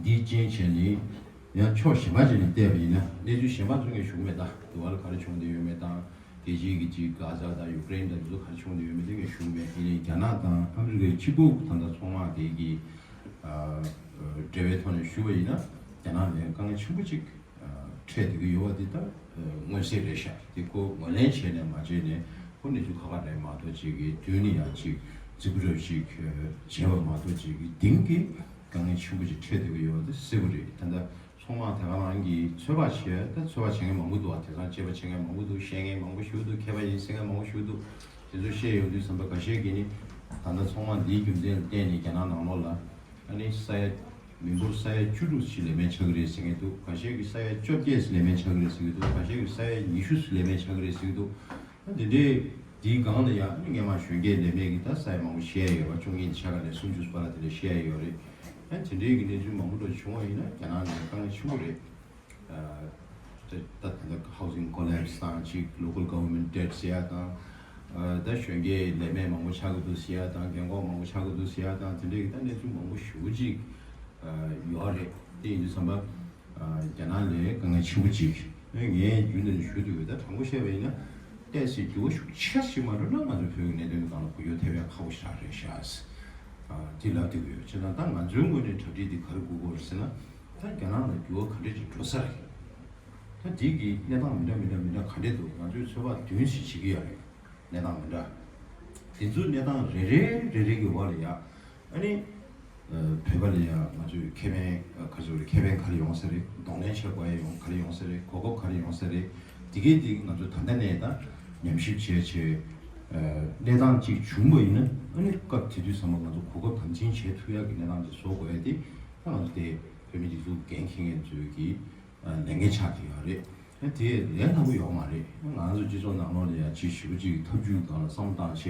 འདིའི་རྐྱེན་བྱས་ནས་ཡང་ཕྱོགས་གཞན་པ་ཅིག་ནས་བལྟས་པ་ཡིན་ན། གནས་ཚུལ་གཞན་པ་ཚོ་ངས་ཞུ་གི་མེད། ད་འདི་བར་ལ་ག་རེ་བྱུང་བསྡད་ཡོད་མེད་དང་། རྒྱལ་སྤྱིའི་གི་ཅིག་གྷ་ཛ་དང་ཡུཀ་རེན་དང་འདི་ཚོ་ག་རེ་བྱུང་བསྡད་ཡོད་མེད་དེ་ངས་ཞུ་གི་མེད། ཡིན་ནའི་རྒྱ་ནག་དང་ཨ་མི་རི་ཀའི་གཅིག་པུ་ད་ལྟ་ཚོང་དམག་དེ་གི་ཨ་འབྲེལ་བའི་ཐོག་ནས་ཞུ་བ་ཡིན་ན། རྒྱ་ནག་ནས་དཀའ་ངལ་ཆེན་པོ་ཅིག་འཕྲད་བསྡད་ཀྱི་ཡོད་པ་འདི་ད་མངོན་གསལ་རེད་ཤག་དེ་ཁོ་ངོས་ལེན་བྱས་ནས་མ་བྱས་ནས། ཁོ་གནས་ཚུལ་ཁ་པར་རེད་མ་གཏོགས་ཅིག་གི་མདུན་ནས་ཡང་ཅིག་རྫིག་པོ་འདྲ་ཅིག་བྱས་པ་མ་གཏོགས། ཅིག་གི་གཏིང་གི་དཀའ་ངལ་ཆེན་པོ་ཅིག་འཕྲད་བསྡད་ཀྱི་ཡོད་པ་དེ་གསལ་པོ་རེད། ད་ལྟ་ཚོང་དམག་དེ་ག་རང་གིས་ཚོད་དཔག་བྱས། ད་ཚོད་དཔག་བྱེད་མཁན་མང་པོ་འདུག་པ། དེང་སང་དཔྱད་པ་བྱེད་མཁན་མང་པོ་འདུག་བཤད་མཁན་མང་པོ་ཞིག་འདུག་མཁས་པ་ཡིན་ཟེར་མཁན་མང་པོ་ཞིག་འདུག་དེ་ཚོ་བཤད་ཡོང་དུས་ཙམ་པ། འགའ་ཤས་ཀྱིས་ནི་ད་ལྟ་ཚོང་དམག་འདིའི་རྒྱུ་མཚན་ལ་བརྟེན་ནས་རྒྱ་ནག་ནང་ལོགས་ལ་ཨ་ནི་ས་ཡ། མི་འབོར་ས་ཡ་བཅུ་དྲུག་ཞིག་ལས་མེད་ཆགས་ཀྱི་རེད་ཟེར་མཁན་འདུག་འགའ་ཤས་ཀྱིས་ས་ཡ་བཅོ་བརྒྱད་ལས་མེད་ཆགས་ཀྱི་རེད་ཟེར་གྱི་འདུག་འགའ་ཤས་ཀྱིས་ས་ཡ་ཉི་ཤུ་ལས་མེད་ཆགས་ཀྱི་རེད་ཟེར་གྱི་འདུག་ཨ། དེ་འདྲའི་དེའི་སྒང་ལ་ཡང་སྔོན་མ་གཞོན་སྐྱེས་ལས་མེད་ཀྱི་ད་ས་ཡ་མང་པོ་བཞེས་ཡོད་པ། བཅུ་གཉིས་ནས་ཆ་ག་ནས་སུམ་ཅུ་བར་ལ་དེ་འདྲ་བཞེས་ཡོད་རེད། ཨ། དེ་འདྲའི་གི་གནས་ཚུལ་མང་པོ་འདྲ་བྱུང་བ་ཡིན་ན་རྒྱ་ནག་ནང་དཀའ་ངལ་ཆེན་པོ་རེད། ཨ། ད་ད་ད་ལྟ་housing collapse དང་ཅིག་local government debt ཟེར་ཡ་དང་། ཨ། ད་གཞོན་སྐྱེས་ལས་མེད་མང་པོ་ཆགས་ཀྱི་འདུག་ཟེར་ཡ་དང་། རྒན་འཁོགས་མང་པོ་ཆགས་ཀྱི་འདུག་ཟེར་ཡ་དང་། དེ་འདྲའི་གི་ད་གནས་ཚུལ་མང་པོ་ཞེ་པོ་ཅིག་ཨ། ཡོད་རེད། དེ་ཡིན་དུས་ཙམ་པ། ཨ། རྒྱ་ནག་ལ་དཀའ་ངལ་ཆེན་པོ་ཅིག་ཨ། ངས་རྒྱུན་དུ་ནས་ཞུ་འདོད་པ་ད་དྲང་པོ་བཤད་པ་ཡིན་ན། ཏོག་ཙམ་འགྱུར་བ་ཤུགས་ཆེ་ཞིག་མ་འགྲོ་ན་ང་ཚོ་བོད་ཀྱི་གནད་དོན་གྱི་སྒང་ལ་འགུལ་སྐྱོད་ཐེབས་ཡ་ཁག་པོ་ཞེ་དྲག་རེད་ཤག་ཨ། དེ་ལབ་བསྡད་ཀྱི་ཡོད། བྱས་ཙང་ད་ང་ཚོའི་ངོས་ནས་གྲ་སྒྲིག་འདི་ག་རེ་དགོས་ཀྱི་ཡོད་རེད་ཟེར་ན། ད་རྒྱ་ནག་ལ་འགྱུར་བ་ག་འདྲས་ཅིག་འགྲོ་ས་རེད། ད་འདི་གི་གནས་སྟངས་མི་འདྲ་མི་འདྲ་མི་འདྲ་ག་འདྲས་འདུག་ང་ཚོས་ཚོད་དཔག་བདུན་ཞིག་བྱེད་ཀྱི་ཡོད་རེད། གནས་སྟངས་མི་འདྲ། དེ་ཚོའི་གནས་སྟངས་རེ་རེ་རེ་རེ་གི་འོག་ལ་ཡ། ཨ་ནི། ཨ། བོད་པ་ལ་ཡ་ང་ཚོས་ཁེ་ཕན། ཨ། ག་ཚོད་རེད། ཁེ་ཕན་ག་རེ་ཡོང་ས་རེད། གདོང་ལེན་བྱེད་དགོས་ཡ་ཡོང་ག་རེ་ཡོང་ས་རེད། གོ་སྐབས་ག་རེ་ཡོང་ས་རེད། དེ་གའི་དེ་ང་ཚོ་ད་ལྟ་ནས་ད་ཉམས་ཞིབ་བྱས་བྱས། ཨ། གནས་སྟངས་གཅིག་བྱུང་བ་ཡིན་ན། ཨ་ནི་སྐབས་དེ་དུས་ཙམ་པ་ང་ཚོ་གོ་སྐབས་དམ་འཛིན་བྱེད་ཐུབ་ཡ་གི་གནས་སྟངས་ཅིག་བཟོ་དགོས་ཡ་དེ། ད་ང་ཚོ་དེ་བོད་མི་སྒྲིག་འཛུགས་འགན་འཁྱེར་མཁན་ཚོའི་གི་ལས་འགན་ཆགས་བསྡད་ཡོད་རེད། དེ་ལས་སླ་པོ་ཡོད་མ་རེད། ང་ཚོ་སྤྱི་ཚོགས་ནང་ལོགས་ལ་ཡང་ཅིག་ཞེ་པོ་ཅིག་ཐབས་ཇུས་སྒང་ལ་བསམ་བློ་བཏང་བྱས་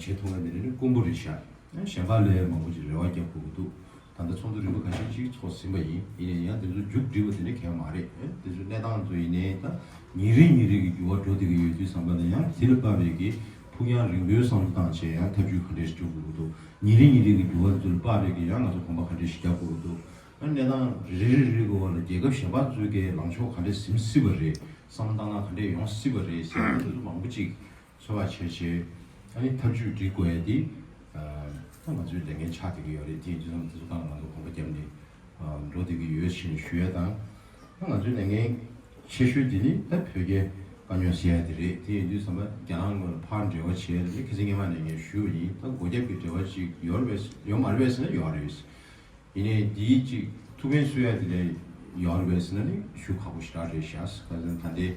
བྱེད་ཐུབ་ན་དེ་ནི་དཀོན་པོ་རེད་ཤག་གཞན་པ་ལས་མང་པོ་ཅིག་རེ་བ་རྒྱག་དགོས་ཀྱི་འདུག་ད་ལྟ་ཚོགས་འདུ་རིམ་པ་ཁ་ཤས་ཅིག་ཚོགས་ཟིན་པ་ཡིན། ཡིན་ནའི་ཡང་དེ་ཚོ་མཇུག་སྒྲིལ་བ་དེ་འདྲ་གང་ཡང་མ་རེད། དེ་ཚོ་གནས་སྟངས་ཚོ་ཡིན་ནའི་ད་ཉིན་རེ་ཉིན་རེ་གི་འགྱུར་བ་འགྲོ་བསྡད་ཀྱི་ཡོད་དུས་ཙམ་པ་ལ། ཡང་དེ་ལ་དཔག་པའི་གི་ཕུགས་རྒྱང་རིང་པོའི་བསམ་བློ་བཏང་བྱས་ཡང་ཐབས་ཇུས་ག་འདྲས་ཤིག་སྒྲུབ་དགོས་ཀྱི་འདུག་ཉིན་རེ་ཉིན་རེ་གི་འགྱུར་བ་དེ་ཚོ་ལ་དཔག་པའི་གི་ཡང་ང་ཚོ་གོམ་པ་ག་འདྲས་ཤིག་རྒྱག་དགོས་ཀྱི་འདུག་གནས་སྟངས་རེ་རེ་རེ་རེ་གི་འོག་ལ་རྒྱལ་ཁབ་གཞན་པ་ཚོའི་གི་ལངས་ཕྱོགས་ག་འདྲས་ཟིན་སྲིད་པ་རེད། བསམ་བློ་བཏང་སྟངས་ག་འདྲས་ཡོང་སྲིད་པ་རེད་ཟེར་ཡ་དེ་ཚོ་མང་པོ་ཅིག་ཚོད་དཔག་བྱས་བྱས། ཨ་ནི་ཐབས་ཇུས་སྒྲིག་དགོས་ཡ་དེ། ཨ། ད་ང་ཚོའི་ལས་འགན་ཆགས་བསྡད་ཀྱི་ཡོད་རེད། དེ་ཡིན་དུས་ཙམ་དེ་ཚོ་སྒང་ལ་ང་ཚོ་གོམ་པ་བརྒྱབ་ནས་འགྲོ་བསྡད་ཀྱི་ཡོད་ཅེས་ཞུ་ཡ་དང་། ད་ང་ཚོའི་ལས་འགན་ཆེ་ཤོས་དེ་ནི་ད་བོད་རྒྱའི་དཀའ་རྙོག་སེལ་ཡ་དེ་རེད། དེ་ཡིན་དུས་ཙམ་པ་རྒྱ་ནག་ངོས་ལ་ཕར་འབྲེལ་བ་བྱས་ནས། ཁ་སང་སྔོན་མ་ནས་ངས་ཞུས་པ་ཡིན། ད་སྒོ་རྒྱབ་ཀྱི་འབྲེལ་བ་ཅིག་ཡོད་རེད་པས། ཡོད་མ་རེད་པས་ཟེར་ན་ཡོད་རེད། ཡིན་ནའི་འདིའི་ཅིག་ཐུགས་ཕན་གསོས་ཡ་དེ་ལས་ཡོད་རེད་པས་ཟེར་ན་ནི་ཞུ་ཁག་པོ་ཞེ་དྲག་རེད་ཤག་ག་ཚོད་ད་ལྟའི་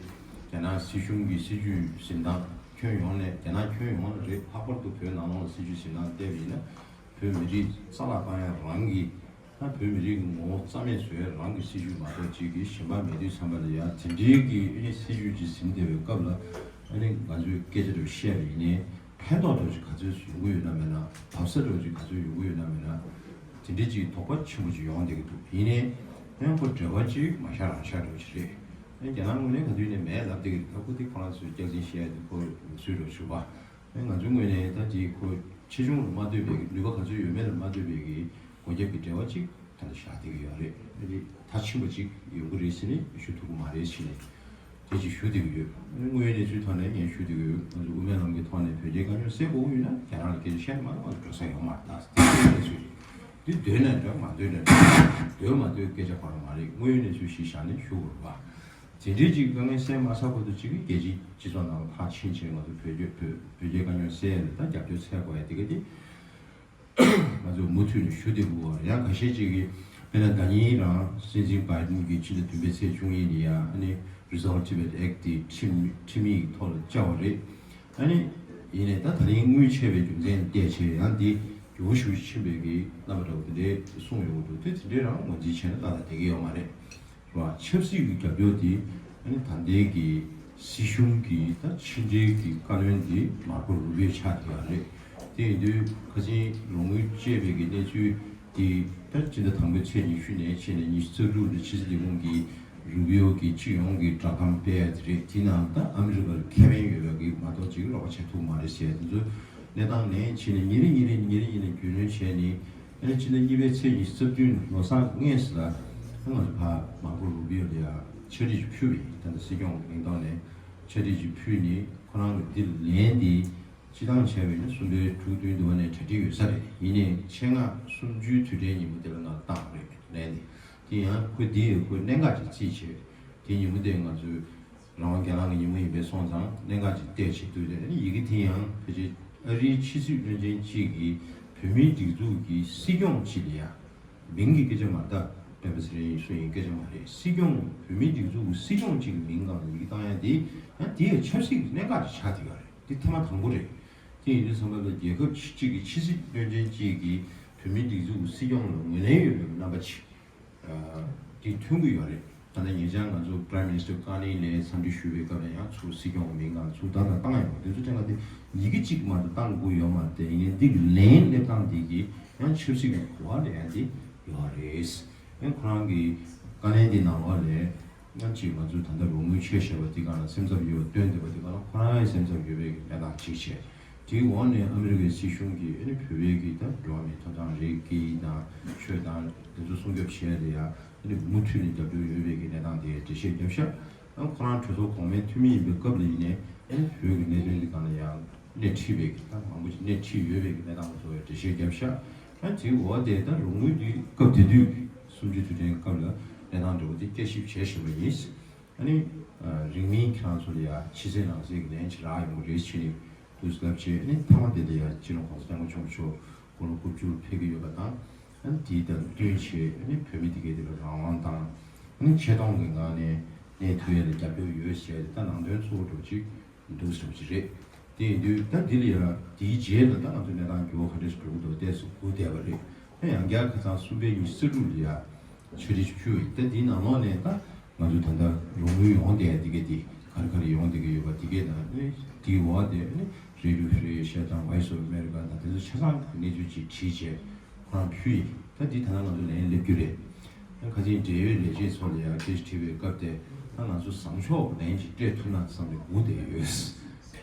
རྒྱ་ནག་སྲིད་གཞུང་གི་སྲིད་ཇུས་འཛིན་སྟངས་ཁྱོན་ཡོངས་ནས། རྒྱ་ནག་ཁྱོན་ཡོངས་ལ་རེད། ལྷག་པར་དུ་བོད་ནང་ལོགས་ལ་སྲིད་ཇུས་འཛིན་སྟངས་བལྟས་པ་ཡིན་ན། བོད་མི་རིགས་རྩ་བརླག་བཏང་ཡ་རང་གི། ད་བོད་མི་རིགས་ཀྱི་ངོ་བོ་རྩ་མེད་བཟོ་ཡ་རང་གི་སྲིད་བྱུས་མ་གཏོགས་ཅིག་གི་གཞན་པ་མེད་དུས་ཙམ་པ་ལ་ཡ་དེ་འདྲའི་གི་ཨ་ནི་སྲིད་བྱུས་ཅིག་ཟིན་བསྡད་པའི་སྐབས་ལ། ཨ་ནི་ང་ཚོས་སྐད་ཆ་འདྲ་བཤད་པ་ཡིན་ནའི་ཕན་ཐོགས་འདྲ་ཅིག་ག་ཚོད་ཡོང་གི་ཡོད་ན་མེད་ན། བབས་ས་འདྲ་ཅིག་ག་ཚོད་ཡོང་གི་ཡོད་ན་མེད་ན། དེ་འདྲའི་ཅིག་དོགས་པ་ཆེན་པོ་ཅིག་ཡོང་བསྡད་ཀྱི་འདུག་ཡིན་ནའི་ཡང་ཁོ་འབྲེལ་བ་ཅིག་མ་ཤར་རང་ཤར་འདྲ་ཅིག་རེད། ཨ་ནི་རྒྱ་ནག་ངོས་ནས་ག་དུས་ནས་མེད་ལབ་བསྡད་ཀྱི་འདུག་ད་ཁོ་དེ་ཁོ་རང་ཚོའི་སྐྱག་རྫུན་བཤད་ཡ་དེ་ཁོ་ཚོའི་འདྲ་ཞུ་བ། ང་ཚོའི་ངོས་ནས་ད་དེ་ཁོ་ཆེ་ཆུང་ལ་མ་ལྟོས་པའི་ནུས་པ་ག་ཚོད་ཡོད་མེད་ལ་མ་ལྟོས་པའི་གི་སྒོ་རྒྱབ་ཀྱི་འབྲེལ་བ་ཅིག་ད་ལྟ་བཞག་བསྡད་ཀྱི་ཡོད་རེད། ཨ་ནི་མཐའ་ཕྱིན་པ་ཅིག་ཡོང་གི་རེད་ཟེར་ནས་ཞུ་ཐུབ་ཀྱི་མ་རེད་ཟེར་ནས་དེ་ཅིག་ཞུ་བསྡད་ཀྱི་ཡོད། དངོས་ཡོད་གནས་ཚུལ་ཐོག་ནས་ངས་ཞུ་བསྡད་ཀྱི་ཡོད། ང་ཚོ་དབུ་མའི་ལམ་གྱི་ཐོག་ནས་བོད་རྒྱའི་དཀའ་རྙོག་སེལ་དགོས་ཀྱི་ཡོད་ན་རྒྱ་ནག་ལ་སྐད་ཆ་བཤད་ན་མ་གཏོགས་ང་ཚོ་འགྲོ་ས་ཡོད་མ་རེད། ད་དེ་གནས་ཚུལ་རེད། འདི་འདོད་ན་འདོད་མ་འདོད་ན་འདོད། འདོད་མ་འདོད་སྐད་ཆ་གོ་ར་མ་རེད། དངོས་ཡོད་གནས་ཚུལ་ཞིག་བཞག་ནས་ཞུ་དགོས་རེད་པ། དེ་འདྲའི་ཅིག་དཀའ་ངལ་སེལ་མ་ཚར་བར་དུ་ཅིག་རྒྱལ་སྤྱིའི་སྤྱི་ཚོགས་ནང་ལ་ཕར་ཕྱིན་བྱས་ང་ཚོ་བོད་བརྒྱུད་བོད་བོད་རྒྱའི་དཀའ་རྙོག་སེལ་ཡ་ལ་ད་རྒྱབ་སྐྱོར་འཚོལ་དགོས་ཡ་དེ་ག་དེ། ང་ཚོས་མུ་མཐུད་ནས་ཞུ་བསྡད་དགོས་པ་རེད། ཡང་ཁ་ཤས་ཅིག་གིས་དཔེར་ན་ཟླ་ཉིན་རང་སྲིད་འཛིན་བྷའི་ཌེན་གྱིས་ཕྱི་ཟླ་བདུན་པའི་ཚེས་བཅུ་གཉིས་ནས་ཡ་ཨ་ནི་Resolve Tibet Act དེ་ཁྲིམས་ཁྲིམས་ཡིག་ཐོག་ལ་བཅར་བ་རེད། ཨ་ནི་ཡིན་ནའི་ད་ད་རིང་དངུལ་ཆད་པའི་རྒྱུ་མཚན་ལ་བལྟས་བྱས་ཡང་འདི་ཡོ་ཞུ་ཕྱིན་པའི་གི་རྣམ་པ་འདྲ་བོ་དེ་འདྲའི་གསུངས་ཡོང་གི་འདུག་དེ་དེ་འདྲའི་རང་ངོས་འཛིན་བྱས་ན་ཏག་ཏག་བསྡད་ཀྱི་ཡོད་མ་རེད། རེད་བ། ཆབ་སྲིད་ཀྱི་རྒྱབ་སྐྱོར་དེ་ཨ་ནི་ད་ལྟའི་གི་སྲིད་གཞུང་གི་ད་ཕྱི་འབྲེལ་གྱི་བཀའ་བློན་དེ་མར་ཁོ་རུ་བྷིའོ་ཆགས་བསྡད་ཡོད་རེད། དེ་ཡིན་དུས་ཁ་སང་རོགས་དངུལ་བཅད་པའི་གི་གནས་ཚུལ་དེ་ད་སྤྱི་ཟླ་དང་པོའི་ཚེས་ཉི་ཤུ་ནས་ཕྱིན་ནས་ཉི་ཤུ་རྩ་དྲུག་ལ་ཕྱི་སྲིད་ལས་ཁུངས་ཀྱིས་རུ་བྷིའོ་གི་སྤྱི་ཡོངས་ཀྱི་བསྒྲགས་གཏམ་སྤེལ་ཡ་དེ་རེད། དེ་ནང་ད་ཨ་མི་རི་ཀར་ཁེ་ཕན་ཡོད་པའི་གི་མ་གཏོགས་ཅིག་རོགས་པ་བྱེད་ཐུབ་མ་རེད་ཟེར་དེ་ཚོ་གནས་སྟངས་ནས་ཕྱིན་ནས་ཉིན་རེ་ཉིན་རེ་ཉིན་རེ་ཉིན་རེ་རྒྱུས་ལོན་བྱས་ནས། ཨ་ནི་ཕྱི་ཟླ་གཉིས་པའི་ཚེས་ཉི་ཤུ་རྩ་བདུན་ལོ་གསར་སྔས་སུ་ལ་ང་ཚོ་ཕར་མར་ཁོ་རུ་བྷིའོ་ལ་ཡ་ཕྱག་བྲིས་ཅིག་ཕུལ་བ་ཡིན། ད་ལྟ་སྲིད་སྐྱོང་གི་མིང་ཐོག་ནས་ཕྱག་བྲིས་ཅིག་ཕུལ་ནས་ཁོ་རང་གི་འདི་ལན་འདི་སྤྱི་བཏང་བྱས་པ་ཡིན་ན་གསུམ་པའི་དྲུག་བདུན་དུ་བ་ནས་གྲ་སྒྲིག་ཡོད་ས་རེད། ཡིན་ནའི་ཆེད་མངགས་གསུམ་བཅུའི་དུས་དྲན་ཉིན་མོ་དེ་ལ་ང་བཏང་བ་རེད་ལན་འདི། དེ་ཡང་ཁོ་འདི་ཡི་ཁོ་གནད་འགག་ཅིག་རྩིས་བྱས་དེ་ཉིན་མོ་དེ་ང་ཚོའི། རང་དབང་སྒེར་ལངས་ཀྱི་ཉིན་མོ་ཡིན་པས་སོང་ཙང་གནད་འགག་ཅིག་བལྟས་བྱེད་དུས་དེ་ནི་ཡི་གེ་དེ་ཡང་ཕལ་ཆེར་ཨ་རིའི་ཕྱི་སྲིད་བློན་ཆེན་གཅིག་གིས་བོད་མིའི་སྒྲིག་འཛུགས་ཀྱི་སྲིད་སྐྱོང་གཅིག་ལ་ཡང་མིང་གི་སྐད་ཆ་མ་རེད། ད་སྤེན་པ་ཚེ་རིང་ཡིན་སུ་ཡིན་སྐད་ཆ་མ་རེད། སྲིད་སྐྱོང་བོད་མིའི་སྒྲིག་འཛུགས་ཀྱི་སྲིད་སྐྱོང་གཅིག་གི་མིང་སྒང་ལ་ཡི་གེ་བཏང་ཡ་དེ་ཡང་དེ་ཡང་ཆབ་སྲིད་ཀྱི་གནད་འགག་ཅིག་ཆགས་བསྡད་ཡོད་རེད། དེ་ཐེངས་མ་དང་པོ་རེད། དེ་ཡིན་དུས་ཙམ་པ་ལ་རྒྱལ་ཁབ་གཅིག་གི་ཕྱི་སྲིད་བློན་ཆེན་གཅིག་གིས་བོད་མིའི་སྒྲིག་འཛུགས་ཀྱི་སྲིད་སྐྱོང་ལ་ངོས་ལེན་ཡོད་པའི་རྣམ་པ་ཅིག་དེ་ཐོན་གྱི་ཡོད་རེད། ད་ལྟ་ཉེ་ཆར་ང་ཚོ་Prime Minister ཀར་ནེལ་ལ་འཚམས་འདྲི་ཞུས་པའི་སྐབས་ལ་ཡང་ཚུར་སྲིད་སྐྱོང་གི་མིང་སྒང་ཚུར་ད་ལྟ་བཏང་ཡོད། དེ་ཚོ་དྲན་པ་དེ་ཡི་གེ་གཅིག་མ་གཏོགས་བཏང་དགོས་ཡོད་མ་རེད། དེ་ཡིན་ནའི་འདི་ལན་སླེབས་སྟངས་འདི་གིས་ཡང་ཆབ་སྲིད་ཀྱི་གོ་བ་ལེན་ཡ་དེ་ཡོད་རེད། ཡང་ཁོ་རང་གི་བཀའ་ལན་འདི་ནང་ལོགས་ལ་ཡང་གཅིག་ང་ཚོས་ད་ལྟ་རོགས་དངུལ་ཆད་བཞག་པ་འདི་སྒང་ལ་སེམས་འཚབ་ཡོད་པ་སྟོན་བསྡད་པ་འདི་སྒང་ལ་ཁོ་རང་ཡང་སེམས་འཚབ་ཡོད་པའི་གནས་སྟངས་གཅིག་བྱས། དེའི་འོག་ནས་ཨ་མི་རི་ཀའི་སྲིད་གཞུང་གིས་ཨ་ནི་བོད་པའི་གི་ད་འགྲོ་བ་མིའི་ཐོབ་ཐང་རིགས་དང་ཆོས་དང་དེ་ཚོ་སྲུང་སྐྱོབ་བྱས་ཏེ་ཡང་ཨ་ནི་མུ་མཐུད་ནས་རྒྱབ་སྐྱོར་ཡོད་པའི་གི་གནས་སྟངས་དེ་འགྲེལ་བཤད་བརྒྱབ་ཤག་ཨ་ཁོ་རང་གྲོས་ཚོགས་གོང་མའི་འཐུས་མི་ཡིན་པའི་སྐབས་ལ་ཡིན་ནའི་ཨ་ནི་བོད་ཀྱི་གནད་དོན་འདི་སྒང་ལ་ཡང་སྣེ་ཁྲིད་པའི་གི་ད་མང་པོ་ཅིག་སྣེ་ཁྲིད་ཡོད་པའི་གི་གནས་སྟངས་ཚོ་འགྲེལ་བཤད་བརྒྱབ་ཤག་ཨ་དེའི་འོག་དེ་ད་རོགས་དངུལ་འདི་སྐབས་དེ་དུས་གསུམ་བཅུའི་དུས་དྲན་སྐབས་ལ་གནས་སྟངས་འདྲ་བོ་དེ་བསྐྱར་ཞིབ་བྱས་བཞིན་པ་ཡིན། ཨ་ནི་རིང་མིན་ཁྱེད་རང་ཚོ་ལ་ཡ་ཕྱི་གསལ་ནང་གསལ་གྱི་ལན་ཅིག་རག་ཡོང་གི་རེད་ཟེར་ནས་འདུག་ལབ་བྱས། ཨ་ནི་མཐའ་མ་དེ་ལ་ཡ་སྤྱི་ནོར་༸གོང་ས་༸སྐྱབས་མགོན་ཆེན་པོ་མཆོག་དགུང་ལོ་དགུ་བཅུ་ལ་ཕེབས་ཀྱི་ཡོད་པ་དང་། ཨ་ནི་དེ་དང་བསྟུན་བྱས་ཨ་ནི་བོད་མི་དེ་གའི་དེ་ལ་རང་དབང་དང་། ཨ་ནི་ཆེ་མཐོང་གི་ངང་ནས་གནས་ཐུབ་ཡ་ལ་རྒྱབ་སྐྱོར་ཡོད་ཟེར་ད་ནང་དོན་གཙོ་བོ་འདྲ་ཅིག་འདུག་ཟེར་བ་ཅིག་རེད། དེ་ཡིན་དུས་ད་འདི་ལ་ཡ་དེའི་རྗེས་ལ་ད་ང་ཚོ་གནས་སྟངས་འགྱུར་བ་ག་འདྲ་ཞིག་འགྲོ་གི་འདུག་ཏོག་ཙམ་སྒུག་བསྡད་པ་རེད། ད་ཡང་བསྐྱར་ཁ་སང་གསུམ་པའི་ཉི་ཤུ་རྩ་དྲུག་ལ་ཡ་ཕྱག་བྲིས་ཞིག་ཕུལ་བ་ཡིན། ད་འདིའི་ནང་ལོགས་ནས་ད་ང་ཚོ་ད་ལྟ་རོགས་དངུལ་ཡོང་བསྡད་ཡ་འདི་གས་འདི་ག་རེ་ག་རེ་ཡོང་བསྡད་ཀྱི་ཡོད་པ་འདི་གས་དང་ཨ་ནི་དེའི་འོག་དེ་ཨ་ནི་Radio Free Asia དང་Voice of America དང་དེ་ཚོ་ཆ་ཚང་གི་གནས་ཚུལ་ཅིག་བྲིས་བྱས། ཁོ་རང་ཕུལ་ཡིན། ད་འདི་ད་ལྟ་ང་ཚོ་ལན་སླེབས་རྒྱུ་རེད། ད་ཁ་ཆེའི་འབྲེལ་ཡོད་ལས་བྱེད་ཚོ་ལ་ཡང་སྐད་ཆ་དྲིས་པའི་སྐབས་དེ་ད་ང་ཚོ་བཟང་ཕྱོགས་ལན་ཅིག་སྤྲད་ཐུབ་ན་བསམ་ནས་སྒུག་བསྡད་ཡོད། རེད་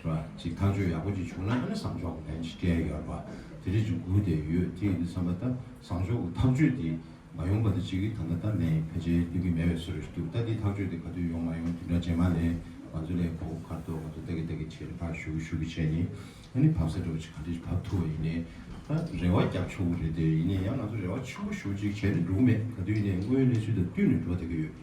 བ། ཅིག་ཐག་གཅོད་ཡག་པོ་ཅིག་བྱུང་ན་ཨ་ནི་བཟང་ཕྱོགས་ལན་ཅིག་སྤྲད་ཡོད་རེད་བ། དེ་འདྲ་ཅིག་སྒུག་བསྡད་ཡོད། དེ་ཡིན་དུས་ཙམ་པ་ད་བཟང་ཕྱོགས་ཀྱི་ཐག་གཅོད་དེ་མ་ཡོང་བ་དེ་ཅིག་གིས་ད་ལྟ་ད་ལན་ཕལ་ཆེར་སླེབས་ཀྱི་མེད་པའི་བཟོ་འདྲ་ཞིག་འདུག་ད་འདི་ཐག་གཅོད་དེ་ག་དུས་ཡོང་མ་ཡོང་དེ་འདྲ་རྗེས་མ་ལན་ང་ཚོ་ལས་གོ་ཁར་གཏོགས་ང་ཚོ་ལྟ་གི་ལྟ་གི་བྱས་ནས་ཕར་ཞུ་གི་ཞུ་གི་བྱས་ནས། ཨ་ནི་བབས་ས་འདྲ་བོ་ཅིག་ག་འདྲ་ཞིག་བབས་ཐུབ་པ་ཡིན་ནའི་ད་རེ་བ་རྒྱབ་ཆོག་གི་རེད་དེ། ཡིན་ནའི་ཡང་ང་ཚོ་རེ་བ་ཆེན་པོ་ཞེ་པོ་ཅིག་བྱས་ནས་འགྲོ་གི་མེད། ག་དུས་ཡིན་ནའི་དངོས་ཡོད་གནས་ཚུལ་དང་བསྟུན་ནས་འགྲོ་བསྡད་ཀྱི་ཡོད།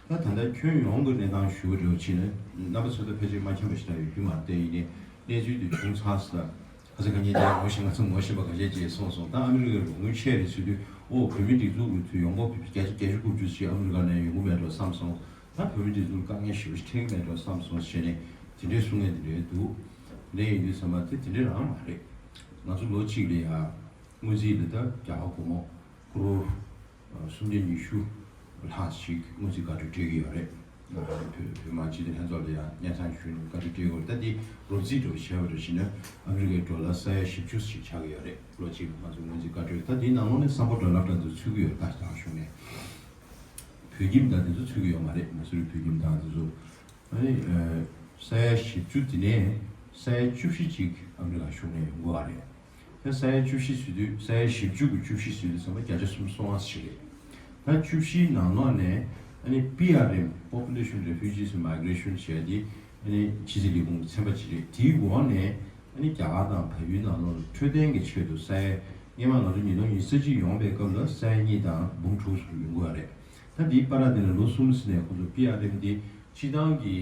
ད་ད་ལྟ་ཁྱོན་ཡོངས་ཀྱི་གནས་སྟངས་ཞུ་གི་འདྲ་བོ་ཕྱིན་ན་རྣམ་པ་ཚོ་ད་ཕལ་ཆེར་མ་མཁྱེན་པ་ཞིག་ད་ཡོད་རྒྱུ་མ་རེད་དེ། ཡིན་ནའི་གནས་ཚུལ་དེ་བྱུང་ཚར་སོང་ད། ཁ་སང་ཁ་ཉིན་དེ་ངོ་ཤེས་ང་ཚོ་ངོ་ཤེས་པ་ཁ་ཤས་ཅིག་གསུངས་སོང་། ད་ཨ་མི་རི་ཀའི་རོགས་དངུལ་ཆད་རེད་ཟེར་དུས་ཨོ་བོད་མི་སྒྲིག་འཛུགས་ཀྱི་ཚུལ་ཡོང་འབབ་བརྒྱ་ཆ་བརྒྱད་ཅུ་དགུ་བཅུ་ཞིག་ཨ་མི་རི་ཀ་ནས་ཡོང་གི་མེད་འགྲོ་བསམ་སོང་། ད་བོད་མི་སྒྲིག་འཛུགས་ལ་དཀའ་ངལ་ཞེ་པོ་ཞིག་འཕྲད་ཀྱི་མེད་འགྲོ་བསམ་སོང་ཞེས་ནས་དེ་འདྲའི་གསུང་མཁན་དེ་འདྲའི་འདུག་དེ་འདྲ་ཡིན་དུས་ཙམ་པ་དེ་དེ་འདྲའི་རང་མ་རེད། ང་ཚོ་ལོ་གཅིག་ལ་ཡ་ སྔོན་རྩིས་ལ་ད་རྒྱ་གར་སྒོར་མོ་ཀོ་རོར་སུམ་བརྒྱ་ཉི་ཤུ་ལྷག་ཞིག་སྔོན་རྩིས་བཀའ་འཁྲོལ་སྤྲད་ཀྱི་ཡོད་རེད། བོད་བོད་མི་སྤྱི་འཐུས་ལྷན་ཚོགས་ལ་ཡང་སྙན་སེང་ཞུས་ནས་བཀའ་འཁྲོལ་སྤྲད་ཀྱི་ཡོད་རེད། ད་འདི་རོབ་རྩིས་འདྲ་བོ་བྱས་པ་འདྲ་བྱས་ན་ཨ་མི་རི་ཀའི་ཌོ་ལར་ས་ཡ་བཞི་བཅུ་ཞིག་ཆགས་ཀྱི་ཡོད་རེད། ལོ་གཅིག་ལ་ང་ཚོ་སྔོན་རྩིས་བཀའ་འཁྲོལ། ད་འདིའི་ནང་ལོགས་ནས་སམ་བྷོ་ཊ་ཌི་ཝེ་ལོབ་ཌི་ཚུད་ཀྱི་ཡོད་རེད། ད་རྒྱ་གཞུང་ནས་བོད་ཁྱིམ་དང་དེ་ཚོ་ཚུད་ཀྱི་ཡོད་མ་རེད། མ་སུ་རི་བོད་ཁྱིམ་དང་དེ་ཚོ། ཨ་ནི་ས་ཡ་བཞི་བཅུ་དེ་ནས་ས་ཡ་བཅུ་བཞི་ཅིག་ཨ་མི་རི་ཀ་གཞུང་ནས་ཡོང་གི་ཡོད་རེད། ད་ས་ཡ་བཅུ་བཞི་ཟེར་དུས་ས་ཡ་བཞི་བཅུ་གི་བཅུ་བཞི་ཟེར་དུས་ཚང་མ་བརྒྱ་ཆ་སུམ་ཅུ་སོ་ལྔ་ཞིག་རེད། ད་བཅུ་བཞིའི་ནང་ལོགས་ནས་ཨ་ནི་པི་ཨར་ཨེམ། Population Refugees and Migration ཟེར་ཡ་དེ་ཨ་ནི་ཕྱི་སྲིད་ལས་ཁུངས་ཀྱི་ཚན་པ་ཅིག་རེད། དེའི་འོག་ནས་ཨ་ནི་རྒྱ་གར་དང་བལ་ཡུལ་ནང་ལོགས་ལ་འཕྲོད་བསྟེན་གྱི་ཆེད་དུ་ས་ཡ། སྔོན་མ་ང་ཚོ་ཉིས་སྟོང་ཉི་ཤུ་རྩ་གཅིག་ཡོང་བའི་སྐབས་ལ་ས་ཡ་གཉིས་དང་འབུམ་དྲུག་ཙམ་ཡོང་གི་ཡོད་རེད། ད་དེའི་བར་དེ་ནས་ལོ་གསུམ་ཙམ་ནས་ཁོང་ཚོ་པི་ཨར་ཨེམ་དེ་སྤྱི་བཏང་གི་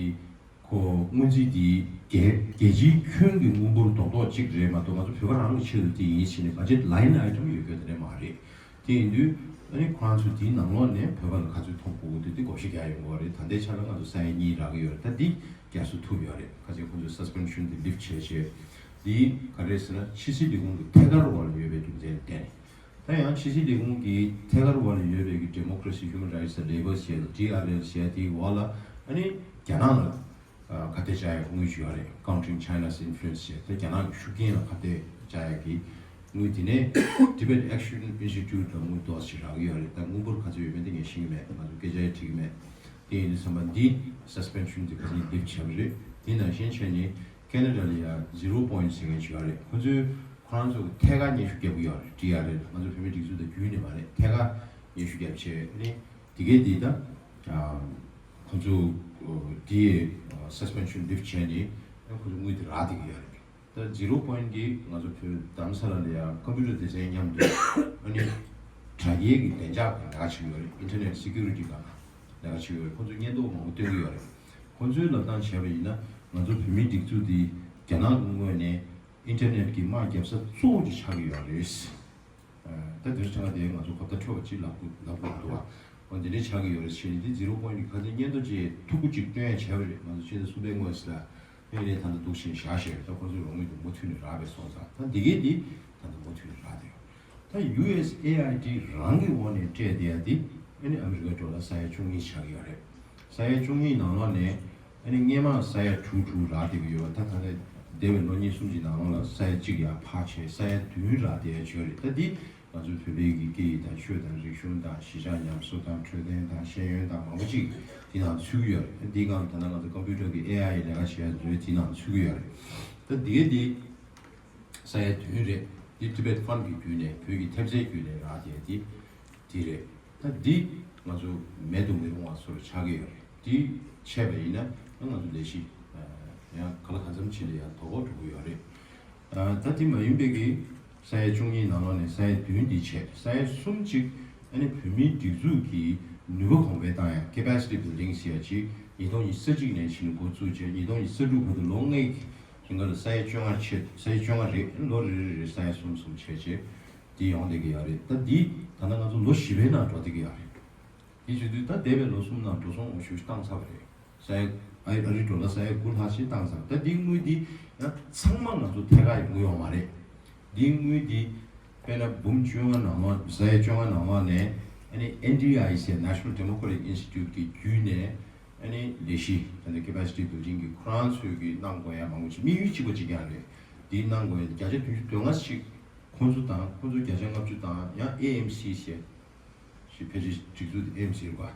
ཁོ་སྔོན་རྩིས་དེ་རྒྱལ་རྒྱལ་སྤྱིའི་ཁྱོན་གྱི་དངུལ་འབོར་རྡོག་རྡོག་གཅིག་རེད་མ་གཏོགས། ང་ཚོ་བོད་པ་རང་གི་ཆེད་དུ་དེ་ཡིན་ཟེར་ནས་བྷ་ཇེཊ་ལའིན་ཨའི་ཊེམ་ཡོད་རྒྱུ་དེ་འདྲ་མ་རེད། དེ་ཡིན་དུས་ཨ་ནི་ཁོ་རང་ཚོས་དེའི་ནང་ལོགས་ནས་བོད་པ་ལ་ག་ཚོད་ཐོབ་དགོས་ཀྱི་འདུག་དེ་བགོ་བཤའ་རྒྱག་ཡོང་གི་ཡོད་རེད། ད་ལྟའི་ཆ་ལ་ང་ཚོ་ས་ཡ་གཉིས་རག་གི་ཡོད་རེད། ད་འདི་རྒྱག་ཚུགས་ཐུབ་ཡོད་རེད། ཁ་ཅིག་ཁོང་ཚོས་སས་པེན་ཤན་དེ་ལིཕ་བྱས་བྱས། འདི་ག་རེ་ཟེར་ན་ཕྱི་སྲིད་ལས་ཁུངས་ཀྱི་ཐད་ཀར་འོག་ལ་ཡོད་པའི་རྒྱུ་མཚན་ལ་བརྟེན་ནས། ད་ཡང་ཕྱི་སྲིད་ལས་ཁུངས་ཀྱི་ཐད་ཀར་འོག་ལ་ཡོད་པའི་གི་Democracy, Human Rights and Labour ཞེས་ལ་ཌི་ཨར་ཨེལ་ཞེས་དེའི་འོག་ལ་ཨ་ནི་རྒྱ་ནག་ལ་ཁ་གཏད་བཅག་ཡག་དངུལ་ཞུ་ཡ་རེད། Countering China's Influence ཞེས་ད་རྒྱ་ནག་གི་ཤུགས་རྐྱེན་ལ་ཁ་གཏད་བཅག་ཡག་གི་དངུལ། དེ་ནས་Tibet Action Institute ལ་དངུལ་ཏོག་ཙམ་རག་གི་ཡོད་རེད། ད་དངུལ་འབོར་ག་ཚོད་ཡོད་མེད་དེ་ངས་ཤེས་ཀྱི་མེད། ང་ཚོ་སྐད་ཆ་ཡང་དྲིས་ཀྱི་མེད། དེ་ཡིན་དུས་ཙམ་པ་འདི་སས་པེན་ཤན་དེ་ག་ནས་ལིཕ་བྱས་པ་རེད། དེ་ནང་བཞིན་བྱས་ནས་ཁེ་ན་ཌ་ལ་ཡ་ཛི་རོ་པོ་ཡིན་ཊི་ཟེར་མཁན་ཞིག་ཡོད་རེད། ཁོ་ཚོས་ཁོ་རང་ཚོ་ཐད་ཀར་སྙན་ཞུ་བརྒྱབ་ཀྱི་ཡོད་རེད། ཌི་ཨར་ཨེལ་ལ། ང་ཚོ་བོད་མིའི་སྒྲིག་འཛུགས་དང་རྒྱུན་ནས་མ་རེད། ཐད་ཀར་སྙན་ཞུ་བརྒྱབ་བྱས་ནས་དེ་གས་འདི་ད་ཁོ་ཚོ་དེ་སས་པེན་ཤན་ལིཕ་བྱས་ནས་ཁོ་ཚོ་དངུལ་དེ་རག་བསྡད་ཀྱི་ཡོད་རེད། ད་ཛི་རོ་པོ་ཡིན་ཊི་གིས་ང་ཚོ་བོད་རྡ་རམ་ས་ལ་ལ་ཡ་ཀམ་པུ་ཊར་སྡེ་ཚན་མཉམ་དུ་ཨ་ནི་དྲ་རྒྱའི་གི་བདེ་འཇགས་ལ་ལས་ཀ་བྱེད་ཀྱི་ཡོད་རེད། Internet Security ལ་ལས་ཀ་བྱེད་ཀྱི་ཡོད་རེད། ཁོ་ཚོས་སྙན་ཐོ་མང་པོ་བཏོན་གྱི་ཡོད་རེད། ཁོ་ཚོའི་ལབ་སྟངས་བྱས་པ་ཡིན་ན་ང་ཚོ་བོད་མིའི་སྒྲིག་འཛུགས་འདི་རྒྱ་ནག་གི་ངོས་ནས་Internet གི་དམག་རྒྱབ་ས་གཙོ་བོ་ཅིག་ཆགས་ཀྱི་ཡོད་རེད། ད་དེར་ཆ་ལ་དེ་ང་ཚོ་གོ་བརྡ་འཕྲོད་པ་ཅིག་ལབ་དགོས་ལབ་དགོས་འདུག་བ། འོ་འདི་འདྲ་ཆགས་ཀྱི་ཡོད་རེད་ཟེར་ནས། འདི་ཛི་རོ་པོ་ཡིན་ཊི་གིས་ཁ་སང་སྙན་ཐོ་ཅིག་མཐུག་པོ་ཅིག་བཏོན་ཡ་བྱས་པ་རེད། ང་ཚོ་ཕྱི་ཟླ་གསུམ་པའི་སྔོན་ཟེར་ལ། ཨེ་ནས་ད་ལྟ་འདུག་བཞིན་བཞག་བཞག་རེད། ད་ཁོ་ཚོའི་རོགས་དངུལ་དུ་མུ་མཐུད་ནས་རག་པའི་སོང་ཙང་། ད་འདི་གས་འདི་ད་ལྟ་མུ་མཐུད་ནས་རག་བསྡད་ཡོད། ད་ཡུ་ཨེས་ཨེ་ཨའི་ཌི་རང་གི་འོག་ནས་སྤྲད་བསྡད་ཡ་འདི་ཨ་ནི་ཨ་མི་རི་ཀའི་ཌོ་ལར་ས་ཡ་བཅུ་གཉིས་ཆགས་ཀྱི་ཡོད་རེད། ས་ཡ་བཅུ་གཉིས་ནང་ལོགས་ནས་ཨ་ནི་སྔོན་མ་ས་ཡ་དྲུག་དྲུག་རག་བསྡད་ཀྱི་ཡོད། ད་ད་ལྟ་འདས་པའི་ལོ་གཉིས་གསུམ་གྱི་ནང་ལོགས་ལ་ས་ཡ་གཅིག་ཡར་འཕར་བྱས་ས་ཡ་བདུན་རག་བསྡད་ཡ་ཅིག་ཡོད་རེད། ད་འདི་ང་ཚོའི་བོད་པའི་གི་སྐད་ཡིག་དང་ཆོས་དང་རིག་གཞུང་དང་གཞིས་ཆགས་ཉམས་གསོ་དང་འཕྲོད་བསྟེན་དང་ཤེས་ཡོན་དང་མང་པོ་ཅིག་དེ་ནང་ཚུད་ཀྱི་ཡོད་རེད། འདིའི་སྒང་ད་ལྟ་ང་ཚོ་ཀམ་པུ་ཊར་གྱི་ཨེ་ཨའི་ལས་ཀ་བྱེད་ཡ་ཚོའི་དེ་ནང་ཚུད་ཀྱི་ཡོད་རེད། ད་འདི་གས་འདི་ས་ཡ་བདུན་རེད། འདི་Tibet Fund གི་བརྒྱུད་ནས་བོད་ཀྱི་ཐེབས་རྩའི་བརྒྱུད་ནས་རག་བསྡད་ཡ་འདི་འདི་རེད། ད་འདི་ང་ཚོ་མེད་དུ་མི་རུང་བ་ཚོར་ཆགས་ཀྱི་ཡོད་རེད། འདི་ཆད་པ་ཡིན་ན་ང་ཚོ་ལས་གཞི་ཡང་ག་ལ་གང་འཚམ་ཕྱིན་ལ་ཡང་དོ་ཕོག་འགྲོ་གི་ཡོད་རེད། ད་དེ་མ་ཡིན་པའི་གི་ས་ཡ་བཅུ་གཉིས་ནང་ལོགས་ནས་ས་ཡ་བདུན་འདི་བྱས། ས་ཡ་གསུམ་གཅིག་ཨ་ནི་བོད་མིའི་སྒྲིག་འཛུགས་ཀྱི་ནུས་པ་གོང་འཕེལ་བཏང་ཡ། Capacity Building ཟེར་ཡ་ཅིག་ཉིས་སྟོང་ཉི་ཤུ་རྩ་གཅིག་ནས་བྱས་ནས་འགོ་བཙུགས་བྱས། ཉིས་སྟོང་ཉི་ཤུ་རྩ་དྲུག་བར་དུ་ལོ་ལྔའི་རིང་ག་ལ་ས་ཡ་བཅོ་ལྔ་བྱས། ས་ཡ་བཅོ་ལྔ་རེད། ལོ་རེ་རེ་རེ་ས་ཡ་གསུམ་གསུམ་བྱས་བྱས་འདི་ཡོང་བསྡད་ཀྱི་ཡོད་རེད། ད་འདི་ད་ལྟ་ང་ཚོ་ལོ་བཞི་པའི་ནང་འགྲོ་བསྡད་ཀྱི་ཡོད་རེད། དེ་བྱེད་དུས་ད་འདས་པའི་ལོ་གསུམ་ནང་འགྲོ་སོང་འོ་ཞུ་བཏང་ཚར་བ་རེད། ས་ཡ་ཨ་ཨ་རི་ཌོ་ལར་ས་ཡ་དགུ་ལྷག་ཞིག་བཏང་ཚར། ད་འདིའི་དངུལ་འདི་ཡང་ཚང་མ་ང་ཚོ་ཐད་ཀར་ཡོང་གི་ཡོད་མ་རེད། འདིའི་དངུལ་འདི་དཔེར་ན་འབུམ་བཅོ་ལྔ་ནང་ལོགས། ས་ཡ་བཅོ་ལྔ་ནང་ལོགས་ནས་ཨ་ནི་ཨེན་ཌི་ཨའི་ཟེར། National Democratic Institute གི་བརྒྱུད་ནས་ཨ་ནི་ལས་གཞི་ད་ལྟ་Capacity Building གི་ཁོ་རང་ཚོས་གི་གནང་དགོས་ཡ་མང་པོ་ཅིག་དམིགས་ཡུལ་གཅིག་པ་གཅིག་རྐྱང་རེད། འདིའི་གནང་དགོས་ཡ་བརྒྱ་ཆ་བདུན་ཅུ་དོན་ལྔ་ཞིག་ཁོང་ཚོ་དང་ཁོང་ཚོ་བརྒྱ་ཆ་ལྔ་བཅུ་དང་ཡང་ཨེ་ཨེམ་སི་ཟེར། ཞེས་ཕལ་ཆེར་སྒྲིག་འཛུགས་དེ་ཨེམ་སི་རེད་པ།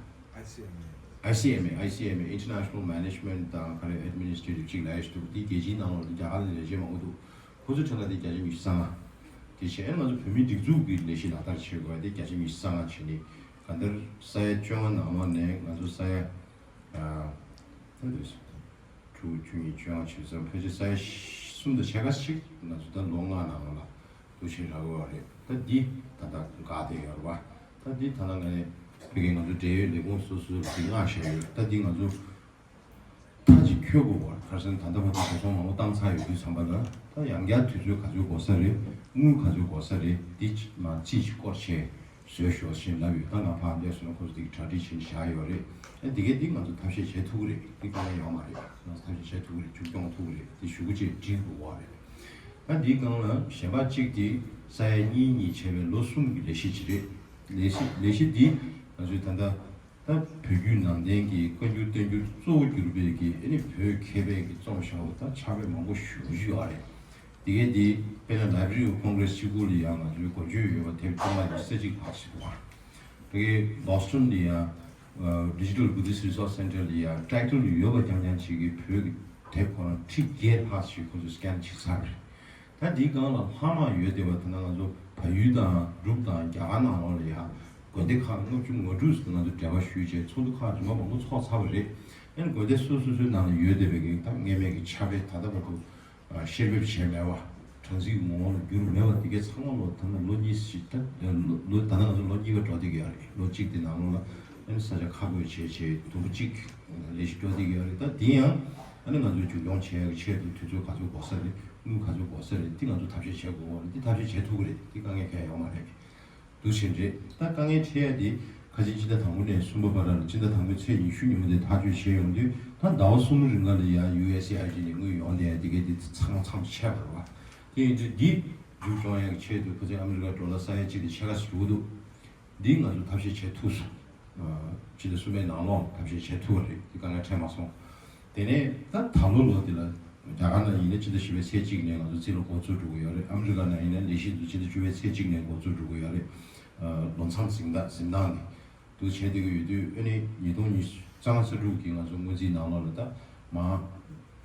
ཨའི་སི་ཨེམ་ཨེ། ཨའི་སི་ཨེམ་ཨེ། ཨའི་སི་ཨེམ་ཨེ། International Management དང་ག་རེ་Administrative ཅིག་ལབ་ཡ་ཞིག་འདུག་དེ་རྒྱལ་སྤྱིའི་ནང་ལོགས་དེ་རྒྱ་གར་ལ་ལས་བྱེད་མང་པོ་འདུག་ཁོ་ཚོ་ཁྲིམས་ཁང་དེ་བརྒྱ་ཆ་ཉི་ཤུ་རྩ་ལྔ། དེ་བྱས་ང་ཚོ་བོད་མིའི་སྒྲིག་འཛུགས་ཀྱི་ལས་གཞི་ལག་བསྟར་བྱེད་དགོས་པ་དེ་བརྒྱ་ཆ་ཉི་ཤུ་རྩ་ལྔ་བྱས་ནས། གང་ལྟར་ས་ཡ་བཅོ་ལྔ་ནང་ལོགས་ནས་ང་ཚོ་ས་ཡ་ཨ་ད་འདོད་སོང་། དྲུག་བཅུ་གཉིས་བཅོ་ལྔ་བྱས་ཙང་ཕལ་ཆེར་ས་ཡ་གསུམ་དང་ཕྱེད་ཀ་ཞིག་ང་ཚོ་ད་ལོ་ལྔ་ནང་ལ་འདུ་ཤེས་རག་གི་ཡོད་རེད། ད་འདི་ད་ལྟ་འགག་བསྡད་ཡོད་རེད་པ། ད་འདི་ད་ལྟ་ང་ནས་ཕ་གིའི་ང་ཚོ་འབྲེལ་ཡོད་ལས་ཁུངས་སོ་སོ་ལ་འདི་མངགས་བཞག་ཡོད། ད་འདི་ང་ཚོ་མཐའ་ཅིག་འཁྱོལ་དགོས་པ། ཁ་སང་ད་ལྟ་བར་དུ་འགྲོ་སོང་མང་པོ་བཏང་ཚར་ཡོད་དུས་ཙམ་པ་ལ། ད་ཡང་བསྐྱར་དུས་ཚོད་ག་ཚོད་འགོར་ས་རེད། དངུལ་ག་ཚོད་འགོར་ས་རེད། འདི་མ་རྩིས་ཅིག་སྐོར་བྱས། བཟོས་ཤོག་ཅེས་ལབ་ཡོད། ད་ང་ཕར་སླེབས་སོང་ན་ཁོ་ཚོ་དེ་གྲ་སྒྲིག་བྱས་ནས་བཞག་ཡོད་རེད། ཨ་དེ་གས་དེ་ང་ཚོ་ཐབས་ཤེས་བྱེད་ཐུབ་ཀྱི་རེད། དེ་དཀའ་ངལ་ཡོད་མ་རེད། ང་ཚོ་ཐབས་ཤེས་བྱེད་ཐུབ་ཀྱི་རེད། མཇུག་སྐྱོང་ཐུབ་ཀྱི་རེད། དེ་ཞུ་སྒོ་ཅིག་སྒྲིག་དགོས་པ་རེད། ད་འདིའི་སྒང་ལ་གཞན་པ་གཅིག་དེ་ས་ཡ་གཉིས་གཉིས་བྱས་པའི་ལོ་གསུམ་གྱི་ལས་གཞི་ཅིག་རེད། ལས་གཞི་ལས་གཞི་འདི་ང་ཚོས་ད་ལྟ་ད་བོད་བརྒྱུད་ནང་བསྟན་གྱི་བཀའ་འགྱུར་བསྟན་འགྱུར་གཙོ་བོ་གྱུར་པའི་གི་ཨ་ནི་བོད་མཁས་པའི་གི་རྩོམ་བཞག་པ་ད་ཕྱག་དཔེ་མང་པོ་ཞེ་པོ་ཅིག་ཡོད་རེད། དེ་གའི་དེ་དཔེར་ན་Library of Congress གཅིག་པུ་ལ་ཡང་ང་ཚོའི་འགོ་བརྗོད་ཡོད་པ་དེབ་བཅོ་ལྔ་ཡི་ས་གཅིག་ལྷག་ཅིག་འདུག་བ། དེ་གའི་Boston ལ་ཡང་Digital Buddhist Resource Center ལ་ཡང་Tractor ཡོད་པ་རྐྱང་རྐྱང་ཅིག་གི་བོད་ཀྱི་དེབ་ཁོ་རང་ཁྲི་བརྒྱད་ལྷག་ཅིག་ཁོ་ཚོས་Scan བྱས་ཚར་རེད། ད་འདིའི་སྒང་ལ་ལྷག་མ་ཡོད་བསྡད་པ་དེ་ན་ང་ཚོ་བལ་ཡུལ་དང་འབྲུག་དང་རྒྱ་གར་ནང་ལོགས་ལ་ཡང་དགོན་སྡེ་ཁག་ལྔ་བཅུ་ང་དྲུག་ཙམ་ང་ཚོ་འབྲེལ་བ་ཞུས་བྱས་ཚོགས་འདུ་ཁག་རིམ་པ་མང་པོ་ཚོགས་ཚར་བ་རེད། ཨ་ནི་དགོན་སྡེ་སོ་སོ་སོའི་ནང་ལ་ཡོད་བསྡད་པའི་གི་ད་སྔས་མའི་གི་ཕྱག་དཔེ་ད་ལྟ་བར་དུ་བཤེར་འབེབས་བྱས་མེད་པ། གྲངས་རྩིས་ངོ་བོ་ལ་བསྒྱུར་མེད་པ་དེ་གའི་ཚང་མ་ལོ་ད་ལོ་གཉིས་ཤིག་ད་ལོ་ལོ་ད་ལྟ་ང་ཚོ་ལོ་གཉིས་པ་འགྲོ་བསྡད་ཀྱི་ཡོད་རེད། ལོ་གཅིག་དེ་ནང་ལོགས་ལ་ཨ་ནི་ས་ཆ་ཁག་བགོས་བྱས་བྱས་དུམ་བུ་གཅིག་ལས་གཞི་འགྲོ་བསྡད་ཀྱི་ཡོད་རེད། ད་དེ་ཡང་ཨ་ནི་ང་ཚོས་མཇུག་སྐྱོང་བྱེད་ཡག་གི་ཆེད་དུ་དུས་ཚོད་ག་ཚོད་འགོར་ས་རེད། དངུལ་ག་ཚོད་འགོར་ས་རེད། དེ་ང་ཚོ་ཐབས་ཤེས་བྱེད་དགོས་པ་རེད། དེ་ཐབས་ཤེས་བྱེད་ཐུབ་ཀྱི་རེད། དེ་དཀའ་ངལ་གང་ཡང་ཡོད་མ་རེད། འདུ་བྱེད་རེད། ད་དཀའ་ངལ་འཕྲད་ཡ་དེ་ཁ་ཆེ་སྤྱི་ཟླ་དང་པོ་ནས་གསུམ་པ་བར་ལ་སྤྱི་ཟླ་དང་པོའི་ཚེས་ཉི་ཤུ་ཉིན་མོ་དེ་ཐག་གཅོད་བྱས་ཡོང་དུས་ད་ཟླ་བ་གསུམ་རིང་ག་ལ་ཡ་ཡུ་ཨེས་ཨེ་ཨའི་ཌི་ནས་དངུལ་ཡོང་བསྡད་ཡ་དེ་གའི་དེ་ཚང་མ་མཚམས་ཆད་པ་རེད་བ། དེ་ཡིན་དུས་འདི་མཇུག་སྐྱོང་ཡ་གི་ཆེད་དུ་ཁ་ཆེ་ཨ་མི་རི་ཀ་ཌོ་ལར་ས་ཡ་གཅིག་དེ་ཕྱེད་ཀ་ཙམ་འགྲོ་གི་འདུག་འདི་ང་ཚོ་ཐབས་ཤེས་བྱེད་ཐུབ་སོང་། སྤྱི་ཟླ་གསུམ་པའི་ནང་ལོགས་ཐབས་ཤེས་བྱེད་ཐུབ་པ་རེད། འདི་དཀའ་ངལ་འཕྲད་མ་སོང་། དེ་ནས་ད་ད་ལོ་ལོ་འདི་ལ་རྒྱ་གར་ནང་ཡིན་ན་སྤྱི་ཟླ་བཞི་པའི་ཚེས་གཅིག་ནས་ང་ཚོ་རྩིས་ལོ་འགོ་ཚུགས་འགྲོ་གི་ཡོད་རེད། ཨ་མི་རི་ཀ་ནང་ཡིན་ན་ལས་གཞི་འདི་སྤྱི་ཟླ་བཅུ་པའི་ཚེས་གཅིག་ནས་འགོ་ཚུགས་འགྲོ་གི་ཡོད་རེད། ལོ་མཚམས་འཛིན་སྟངས་འཛིན་སྟངས་ནི་འདུག་བྱས་བསྡད་ཀྱི་ཡོད་དུས་ཨ་ནི་ཉིས་སྟོང་ཉི་ཤུ་རྩ་ལྔ་རྩ་དྲུག་གི་ང་ཚོ་སྔོན་རྩིས་ནང་ལོགས་ལ་ད་མ་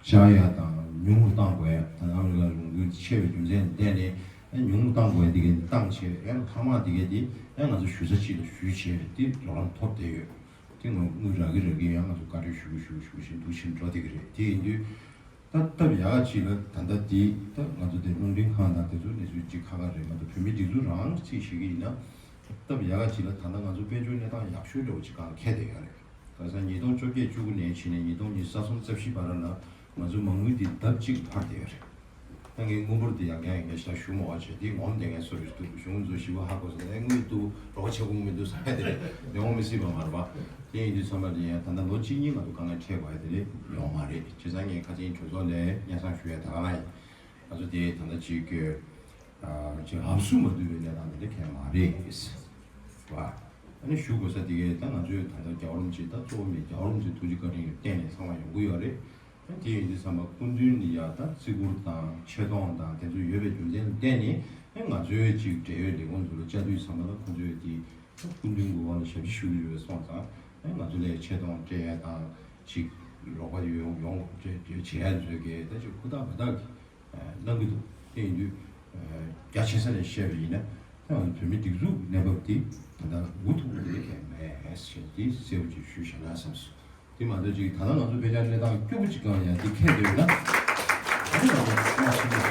བཅག་ཡ་དང་ཉུང་རུ་གཏང་དགོས་ཡ། ད་ནང་ལ་རུང་རུང་ཆེ་བའི་རྒྱུ་མཚན་བརྟེན་ནས་ཨ་ཉུང་རུ་གཏང་དགོས་ཡ་དེ་གའི་བཏང་བྱས་ཨ་ལྷག་མ་དེ་གའི་དེ་ཨ་ང་ཚོ་ཞུ་ས་གཅིག་ལ་ཞུས་བྱས་དེ་རོགས་རམ་ཐོབ་བསྡད་ཡོད། དེ་ང་དངུལ་རག་གི་རག་གི་ཡང་ང་ཚོ་བཀའ་འཁྲོལ་ཞུ་གི་ཞུ་གི་ཞུ་གི་བཞིན་འདུག་བཞིན་འགྲོ་བསྡད་ཀྱི་རེད། དེ་ཡིན་དུས་ད་སྟབས་ཡག་ག་ཅིག་ལ་ད་ལྟ་དེ་ད་ང་ཚོ་དེ་རླུང་འཕྲིན་ཁང་དང་དེ་ཚོ་གནས་ཚུལ་གཅིག་ཁ་ཁ་རེད། ང་ཚོ་བོད་མིའི་སྒྲིག་འཛུགས་རང་གི་ཚིག་བཤད་ཀྱི་ཡིན་ན་སྟབས་ཡག་ག་ཅིག་ལ་ད་ལྟ་ང་ཚོ་དཔལ་འབྱོར་གནས་སྟངས་ཡག་ཤོས་འདྲ་བོ་ཅིག་སྒང་འཁེལ་བསྡད་ཡོད་རེད། ཁ་སང་ཉིས་སྟོང་བཅོ་བརྒྱད་བཅུ་དགུ་ནས་ཕྱིན་ནས་ཉིས་སྟོང་ཉི་ཤུ་རྩ་གསུམ་རྩ་བཞི་བར་ལ་ང་ཚོའི་མ་དངུལ་འདི་ལྡབ་གཅིག་འཕར་བསྡད་ཡོད་རེད། ད་ངས་དངུལ་འབོར་འདི་ཡང་བསྐྱར་ཡང་བསྐྱར་ཞིག་ཞུ་མ་བ་བྱས་འདི་ངོམ་བསྡད་མཁན་བཟོ་རེད་འདུག་གཞུང་ཚོ་ཞི་བ་ཧ་གོ་སོང་། ཨེ་དངུལ་འདུག་རོགས་བྱེད་དགོས་མི་འདུག་བསམ་ཡ་དེ་རེད། མི་འོང་མི་སྲིད་པ་མ་རེད་པ། དེ་ཡིན་དུས་ཚང་མ་ལ་ཡང་ད་ལྟ་ལོ་གཅིག་གཉིས་ང་ཚོ་དཀའ་ངལ་འཕྲད་དགོས་ཡ་དེ་རེད་ཡོང་མ་རེད། བྱས་ཙང་ངས་ཁ་ཆེའི་གྲོས་ཚོགས་ལ་སྙན་སེང་ཞུ་ཡ་ད་ག་རང་ཡིན། ང་ཚོ་དེ་ད་ལྟ་གཅིག་གི་ཅིག་ཧམ་སུ་མ་འདུས་པའི་གནས་སྟངས་དེ་འདྲ་གང་ཡང་མ་རེད། བ། ཨ་ནི་ཞུ་དགོས་ས་དེ་གས་ད་ང་ཚོས་ད་ལྟ་རྒྱལ་བ་རིན་པོ་ཆེ་ད་གཙོ་བོ་མེད་རྒྱལ་བ་རིན་པོ་ཆེ་ཐུགས་རྗེ་བཀའ་དྲིན་ཡོད་བརྟེན་ནས་ཚང་མ་ཡོང་གི་ཡོད་རེད། ཨ་དེ་ཡིན་དུས་ཚང་མ་སྐུ་མདུན་ནི་ཡ་ད་བརྩི་བཀུར་དང་ཆེ་མཐོང་དང་དེ་ཚོ་ཡོད་པའི་རྒྱུ་མཚན་ལ་བརྟེན་ནས་ཨ་ང་ཚོའི་ཅིག་འབྲེལ་ཡོད་ལས་ཁུངས་ཚོ་ལ་བཅར་དུས་ཚང་མ་ལ་ཁོང་ཚོས་དེ་ད་སྐུ་མདུན་གྱི་འོག་ལ་ཞབས་ཕྱི་ཞུ་གི་ཡོད་སོང་ཙང་ཨ་ང་ཚོ་ལ་ཆེ་མཐོང་སྤྲད་ཡ་དང་ཅིག་རོགས་པ་ཡོང་ཡོང་བྱེད་ཡ་ཚོས་གས་ད་ཅིག་ཧུར་ཐག་འབད་ཐག་གི་གནང་གི་འདུག་དེ་ཡིན་དུས་རྒྱ་ཆེ་ས་ནས་བཤད་པ་ཡིན་ན་ད་བོད་མིའི་སྒྲིག་འཛུགས་གནས་བབ་འདི་ད་ལྟ་འུ་ཐུག་འདི་གས་མེད་ཟེར་འདི་གསལ་པོ་ཅིག་ཞུས་བཞག་ན་བསམས་སོང་། དེ་མ་གཏོགས་ཅིག་ད་ལྟ་ང་ཚོ་དཔེ་ཆ་གནས་སྟངས་སྐྱོ་པོ་ཅིག་གང་ཡང་འདི་ཁྱད་འདོད་ན་ཨ་ནི་ང་ཚོ་མ་ཤེས་པ་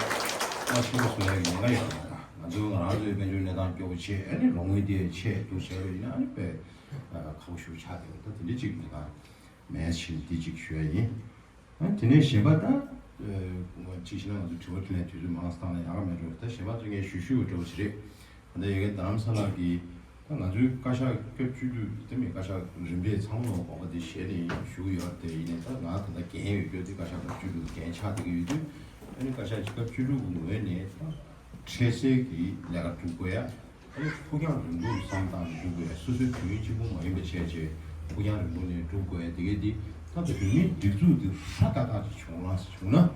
མ་ཤེས་པ་བཟོ་ཡ་གི་ཉེན་ཁ་ཡོད་པ་རེད། ང་ཚོ་ང་རང་ཚོའི་དཔལ་འབྱོར་གནས་སྟངས་སྐྱོ་པོ་ཆེ་ཨ་ནི་རོགས་དངུལ་དེ་ཆེ་འདུག་བྱས་པ་ཡིན་ན་ཨ་ནི་དཔེ་ཁག་པོ་ཞེ་པོ་ཆགས་བསྡད་པ་ད་དེ་འདྲ་ཅིག་ཉེན་ཁ་མེད་ཕྱིན་འདི་ཅིག་ཞུ་ཡ་ཡིན། ཨ་དེ་ནས་གཞན་པ་ད། ཅིག་བྱས་ན་ང་ཚོ་དྲི་བ་དྲིས་ལན་དུས་ཚོད་མང་ཙམ་བཏང་ན་ཡག་ག་མེད་འགྲོ། ད་གཞན་པ་ཚོ་ངས་ཞུ་ཞུ་བ་འདྲ་བོ་ཞིག་རེད། ད་ལྟ་ཡ་གི་རྡ་རམ་ས་ལ་གི་ད་ང་ཚོའི་བཀའ་ཤག་སྐབས་བཅུ་དྲུག་དེ་མིན་བཀའ་ཤག་རིམ་པས་ཚང་མ་ལོག་དགོངས་པ་དེ་བཞེས་ནས་ཞུ་གི་ཡོད་དེ་ཡིན་ནའི་ད་ང་ད་ལྟ་འགན་ཡོད་རྒྱུ་དེ་བཀའ་ཤག་སྐབས་བཅུ་དྲུག་འགན་ཆགས་བསྡད་ཀྱི་ཡོད་དུས་ཨ་ནི་བཀའ་ཤག་སྐབས་བཅུ་དྲུག་གི་ངོས་ནས་ད་འཕྲལ་སེལ་གྱི་ལས་ཀ་སྒྲུབ་དགོས་ཡ། ཨ་ནི་ཕུགས་རྒྱང་རིང་པོ་བསམ་སྟངས་ནས་སྒྲུབ་དགོས་ཡ། སོ་སོའི་དུས་ཡུན་གཅིག་པུ་མ་ཡིན་པ་བྱས་རྗེས་ཕུགས་རྒྱང་རིང་པོ་ནས་སྒྲུབ་དགོས་ཡ་དེ་གས་འདི་ད་བོད་མིའི་སྒྲིག་འཛུགས་འདི་ཧྲ་ཏག་ཏག་ཅིག་བྱུང་ལ་བྱུང་ན་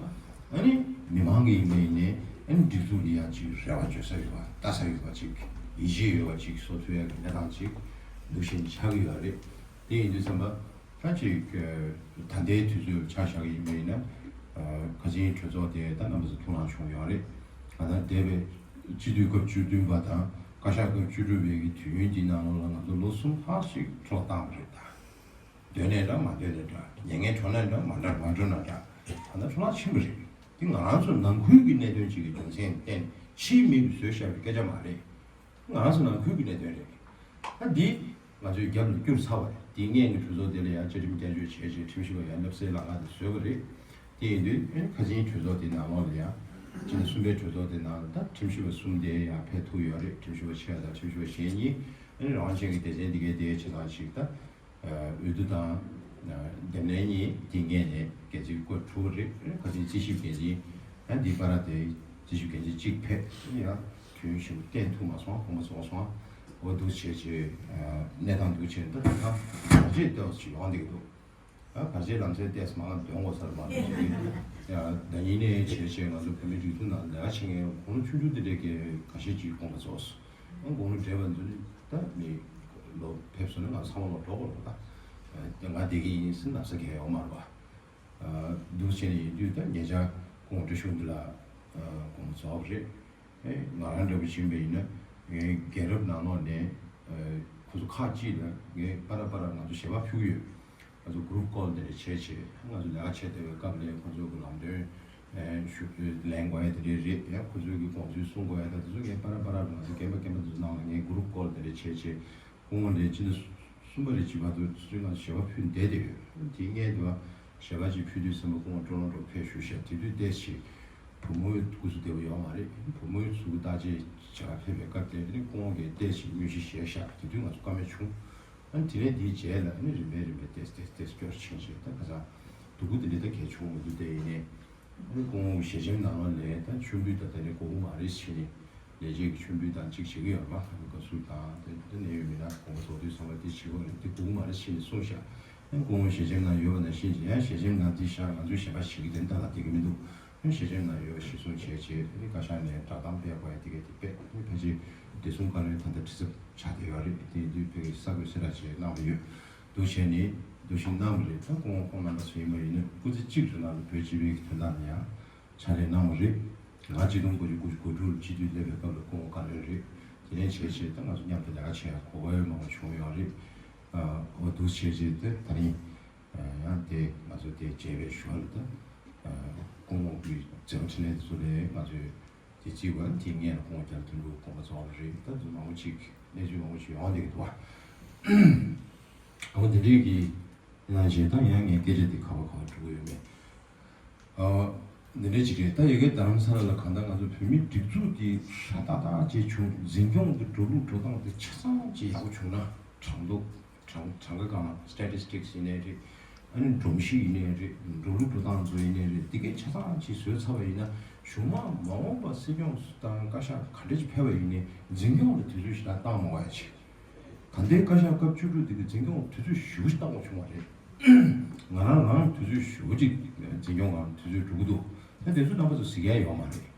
ཨ་ནི་མི་མང་གི་ཡིན་པ་ཡིན་ནའི་ཨ་ནི་སྒྲིག་འཛུགས་འདི་ཡང་ཅིག་རེ་བ་བཅོལ་ས་ཡོད་པ་ལྟ་ས་ཡོད་པ་ཅིག་ཡིད་ཆེས་ཡོད་པ་ཅིག་བཟོ་ཐུབ་ཡ་གི་གནས་སྟངས་ཅིག་འདུག་བཞིན་ཆགས་ཀྱི་ཡོད་རེད། དེ་ཡིན་དུས་ཙམ་པ། ད་ཅིག་ད་ལྟའི་དུས་ཚོད་ཆ་བཞག་གི་ཡིན་པ་ཡིན་ན། ཁ་ཆེའི་གྲོས་ཚོགས་དེ་ད་རྣམ་པ་ཚོ་ཐུགས་སྣང་བྱུང་ཡོད་རེད། ད་ལྟ་འདས་པའི་སྤྱི་འཐུས་སྐབས་བཅུ་བདུན་པ་དང་བཀའ་ཤག་སྐབས་བཅུ་དྲུག་པའི་གི་དུས་ཡུན་གྱི་ནང་ལོགས་ལ་ང་ཚོ་ལོ་གསུམ་ལྷག་ཞིག་འཕྲོ་བརླག་བཏང་བ་རེད་ད། འདོད་ནའི་འདྲ་མ་འདོད་ནའི་འདྲ་ཉན་མཁན་འགྲོ་ནའི་འདྲ་མ་འདྲ་མ་འགྲོ་ན་འདྲ་ད་ལྟ་འཕྲོ་བརླག་ཕྱིན་པ་རེད། དེ་ང་རང་ཚོ་ནང་ཁུལ་གྱི་གནད་དོན་ཅིག་གི་རྒྱུ་མཚན་བརྟེན་ཕྱིའི་མི་གིས་བཟོས་བཞག་པའི་སྐད་ཆ་མ་རེད། ང་རང་ཚོ་ནང་ཁུལ་གྱི་གནད་དོན་རེད། ད་འདི་ང་ཚོའི་རྒྱབ་ལ་བསྐྱུར་ཚར་བ་རེད། དེ་སྔོན་གྱི་གྲོས་ཚོགས་དེ་ལ་ཡང་བཅའ་ཁྲིམས་བསྐྱར་བཅོས་བྱས་རྗེས་ཁྲིམས་ཞིབ་པ་ཡང་སླེབས་སའི་ལམ་ཁ་དེ་བཟོས་པ་རེད། དེ་ཡིན་དུས་ཨ་ནི་ཁ་ཆེའི་གྲོས་ཚོགས་དེ་ནང་ལོགས་ལ་ཡང་སྤྱི་ཟླ་གསུམ་པའི་གྲོས་ཚོགས་དེ་ནང་ལ་ད་ཁྲིམས་ཞིབ་པ་གསུམ་དེ་ཡང་ཕེབས་ཐུབ་ཡོད་རེད། ཁྲིམས་ཞིབ་པ་ཆེ་དང་ཁྲིམས་ཞིབ་པ་གཞན་གཉིས་ཨ་ནི་རང་དབང་ཅན་གྱི་སྡེ་ཚན་འདི་གའི་དེའི་ཆེད་དང་ཞིག་ད། འོས་བསྡུ་དང་། འདེམས་ལྷན་གཉིས་དེ་སྔོན་ནས་འགན་འཛིན་བསྐོས་གྲུབ་པ་རེད། ཁ་སང་རྩིས་ཞིབ་འགན་འཛིན་ཡང་འདི་པར་དེ་ དེ་བཞིན་གན་ཅི་གཅིག་ཕེབས་ཡང་དུས་ཡུན་ཞིག་བརྟན་ཐུབ་མ་སོང་། དགོངས་པ་རྫོགས་སོང་། འོ་འདུག་བྱས་བྱས་གནས་སྟངས་འདུག་བྱས་ད་ད་བར་ཆད་ལྟ་བ་ཞིག་ཡོང་བསྡད་ཀྱི་འདུག་ཨ་བར་ཆད་ལམ་སེང་ཏོག་ཙམ་མང་འདོན་དགོས་ས་རེད་མ་གཏོགས་ཅིག་ཡང་ཟླ་ཉིན་ནས་བྱས་བྱས་ང་ཚོ་བོད་མི་སྒྲིག་འཛུགས་ནང་ལས་ཀ་བྱེད་མཁན་དགུང་ལོ་ཆུང་ཆུང་དེ་འདྲས་ཀྱི་ཁ་ཤས་ཅིག་དགོངས་པ་རྫོགས་སོང་། ཨ་དགུང་ལོ་བགྲེས་པ་ཚོ་ནི་ད་མི་ལོ་ཕེབས་སོང་ན་ང་ཚང་མ་ལོ་འགྲོ་དགོས་རེད་པ། ད་ང་བསྡད་ཀྱི་ཡིན་ཟེར་ན་ས་གལ་ཡོད་མ་རེད་པ། འདུག་བྱས་ནས་ཡིན་དུས་ད་ཉེ་ཆར་སྐུ་ངོ་བཀྲ་ཤིས་ལགས་དགོངས་པ་རྫོགས་པ་རེད། ང་རང་འདྲ་པོ་ཕྱིན་པ་ཡིན་ན་ངའི་རྒན་རབས་ནང་ལོགས་ནས་ཁོ་ཚོ་ཁག་ཅིག་ལ་ངས་པ་ར་པ་ར་ང་ཚོ་ཞལ་པར་ཕུལ་གྱི་ཡོད། ང་ཚོ་group call་དེ་འདྲ་བྱས་བྱས་ང་ཚོ་ལས་ཀ་བྱེད་བསྡད་པའི་སྐབས་ལ་ཁོ་ཚོ་གི་ལམ་སྟོན་ཞུ་ལེན་དགོས་ཡ་དེ་འདྲ་རེད། ཡང་ཁོ་ཚོ་གི་དགོངས་ཚུལ་གསུང་དགོས་ཡ་ད་དེ་ཚོ་ངས་པ་ར་པ་ར་ང་ཚོ་རྒན་པ་རྒན་པ་དེ་ཚོ་ནང་ལ་ངས་group call་དེ་འདྲ་བྱས་བྱས། སྐུ་ངོ་ནས་སྤྱི་ཟླ་གསུམ་པ་རེ་བྱེད་པ་དུ་ཚུལ་ང་ཞལ་པར་ཕུལ་བསྡད་དེ་ཡོད། དེའི་སྔོན་དུ་ཞལ་པར་ཅིག་ཕུལ་དུས་ཙམ་པ་སྐུ་ངོ་ཀྲོ་ལོ་འགྲོ་ཕེབས་ཞུ་ཤག་དེ་དུས་ཏོག་ཙམ་བུ་མོ་སྐུ་གཟུགས་བདེ་པོ་ཡོད་མ་རེད། བུ་མོའི་གཟུགས་བརྟག་དཔྱད་བྱ་བར་ཕེབས་པའི་སྐབས་དེ་ནི་སྐུ་ངོ་གིས་ཏོག་ཙམ་དངོས་གཞི་བཞེས་ཤག་དེ་དུས་ང་ཚོ་ཀ་མེད་བྱུང་། ཨ་ནི་དེ་ནས་དེའི་རྗེས་ལ་ཨ་ནི་རིམ་པས་རིམ་པས་ཏོག་ཙམ་ཏོག་ཙམ་ཏོག་ཙམ་སྐྱོར་ཕྱིན་བྱས་ད་ཁ་སང་སྡུག་པོ་དེ་འདྲ་ད་གལ་བྱུང་མི་འདུག་དེ་ཡིན་ནའི། ཨ་ནི་སྐུ་ངོ་ཞལ་ཆེམས་ནང་ལོགས་ནས་ད་མཆོད་འབུལ་ད་ལྟ་ནས་དགོས་ཀྱི་མ་རེད་ཟེར་ནས་ལས་བྱེད་ཀྱི་མཆོད་འབུལ་དང་གཅིག་བྱེད་ཀྱི་ཡོད་རེད་པ། དགའ་བསུ་དང་དེ་དེ་ནས་ཡོད་མི་སྣ་དགོངས་པ་རྫོགས་དུས་ཚང་མ་དེ་བྱེད་དགོས་རེད། དེ་དགོས་ཀྱི་མ་རེད་ཟེར་ནས་གསུངས་ཤག་ཨ་ནི་སྐུ་ངོ་ཞལ་ཆེམས་ནང་ཡོད་པ་ནང་བཞིན་བྱས་ཡང་ཞལ་ཆེམས་ནང་དེ་ཤག་ང་ཚོའི་ཞལ་པར་ཞིག་གི་དེ་ལྟ་ལ་བསྡད་ཀྱི་མི་འདུག་ཨ་ནི་ཞལ་ཆེམས་ནང་ཡོད་པ་གཞིར་བཟུང་བྱས་བྱས་ཨ་ནི་བཀའ་ཤག་ནས་བསྒྲགས་གཏམ་སྤེལ་དགོས་ཡ་དེ་གས་དེ་སྤེལ། ཨ་ནི་ཕལ་ཆེར་བདེ་སྲུང་བཀའ་བློན་ད་ལྟ་ཁྲི་ཚབ་ཆགས་བསྡད་ཡོད་རེད། དེ་ཡིན་དུས་ཕ་གི་གསར་འགོད་གསལ་བསྒྲགས་བྱས་གནང་བ་ཡོད། འདུག་བྱས་ནས་འདུག་བཞིན་གནང་བ་རེད། ད་སྐུ་ངོ་ཁོང་རྣམ་པ་ཚོ་ཡིན་པ་ཡིན་ན་སྐུ་ཚེ་གཅིག་རིང་ལ་བོད་སྤྱི་པའི་དོན་དག་ལ་ཡང་ཕྱག་ལས་གནང་བ་རེད། ང་གཅིག་སྟོང་དགུ་བརྒྱ་དགུ་བཅུ་གོ་དྲུག་ལ་སྤྱི་འཐུས་སླེབས་པའི་སྐབས་ལ་སྐུ་ངོ་བཀའ་བློན་རེད། དེ་ནས་བྱས་བྱས་ད་ང་ཚོ་མཉམ་དུ་ལས་ཀ་བྱེད་ཡ་གོ་སྐབས་མང་པོ་བྱུང་ཡོད་རེད། ཨ་འོ་འདུག་བྱས་བྱས་ད་ད་རིང་ཡང་དེ་ང་ཚོ་དེ་མཇལ་བའི་ཞོར་ལ་ད་སྐུ་ངོ་གི་མཛད་པ་འཕྲིན་ལས་དེ་ཚོ་ལས་ང་ཚོས། དེ་གཅིག་པ་དེ་སྔོན་ལ་ཁོང་རྒྱལ་དོན་གྲུབ་དགོངས་པ་རྫོགས་པ་རེད། ད་དུང་མང་པོ་ཅིག་གནས་ཚུལ་མང་པོ་ཅིག་ཡོང་བསྡད་ཀྱི་འདུག་བ། འོ་དེ་འདྲའི་གི་ནང་བཞིན་ད་ཡང་ངས་སྐད་ཆ་འདི་ག་བ་ག་བ་འགྲོ་གི་ཡོད་མེད། ཨ་འདི་འདྲའི་ཅིག་རེད། ད་ཡ་གི་རྡ་རམ་ས་ལ་ལ་གང་ལྟར་ང་ཚོ་བོད་མིའི་སྒྲིག་འཛུགས་འདི་ཧྲ་ཏག་ཏག་ཅིག་བྱུང་། འཛིན་སྐྱོང་གི་འགྲོ་ལུགས་འགྲོ་སྟངས་འདི་ཆ་ཚང་ཅིག་ཡག་པོ་བྱུང་ན་དྲང་འདུག་གྲངས་གྲངས་ཀ་སྒང་ལ་statistics་ཡིན་ནའི་རེད། ཨ་ནི་སྒྲོམ་གཞི་ཡིན་ནའི་རེད། འགྲོ་ལུགས་འགྲོ་སྟངས་ཚོ་ཡིན་ནའི་རེད། འདི་གའི་ཆ་ཚང་ཅིག་བཟོས་ཚར་བ་ཡིན་ན་གཞུག་མ་མ་འོངས་པ་སྲིད་སྐྱོང་དང་བཀའ་ཤག་ག་འདྲ་ཅིག་ཕེབས་པ་ཡིན་ནའི་འཛིན་སྐྱོང་ལ་དུས་ཚོད་ཞེ་དྲག་བཏང་མ་དགོས་ཡ་ཅིག་ད་ལྟའི་བཀའ་ཤག་སྐབས་བཅུ་དྲུག་འདི་གི་འཛིན་སྐྱོང་དུས་ཚོད་ཞེ་པོ་ཞིག་བཏང་དགོས་བྱུང་བ་རེད། ང་རང་རང་དུས་ཚོད་ཞེ་པོ་ཅིག་འཛིན་སྐྱོང་སྒང་དུས་ཚོད་འགྲོ་གི་འདུག་ད་དེ་ཚོ་རྣམ་པ་ཚོ་གཟིགས་ཡ་ཡོད་མ་རེད། རེད་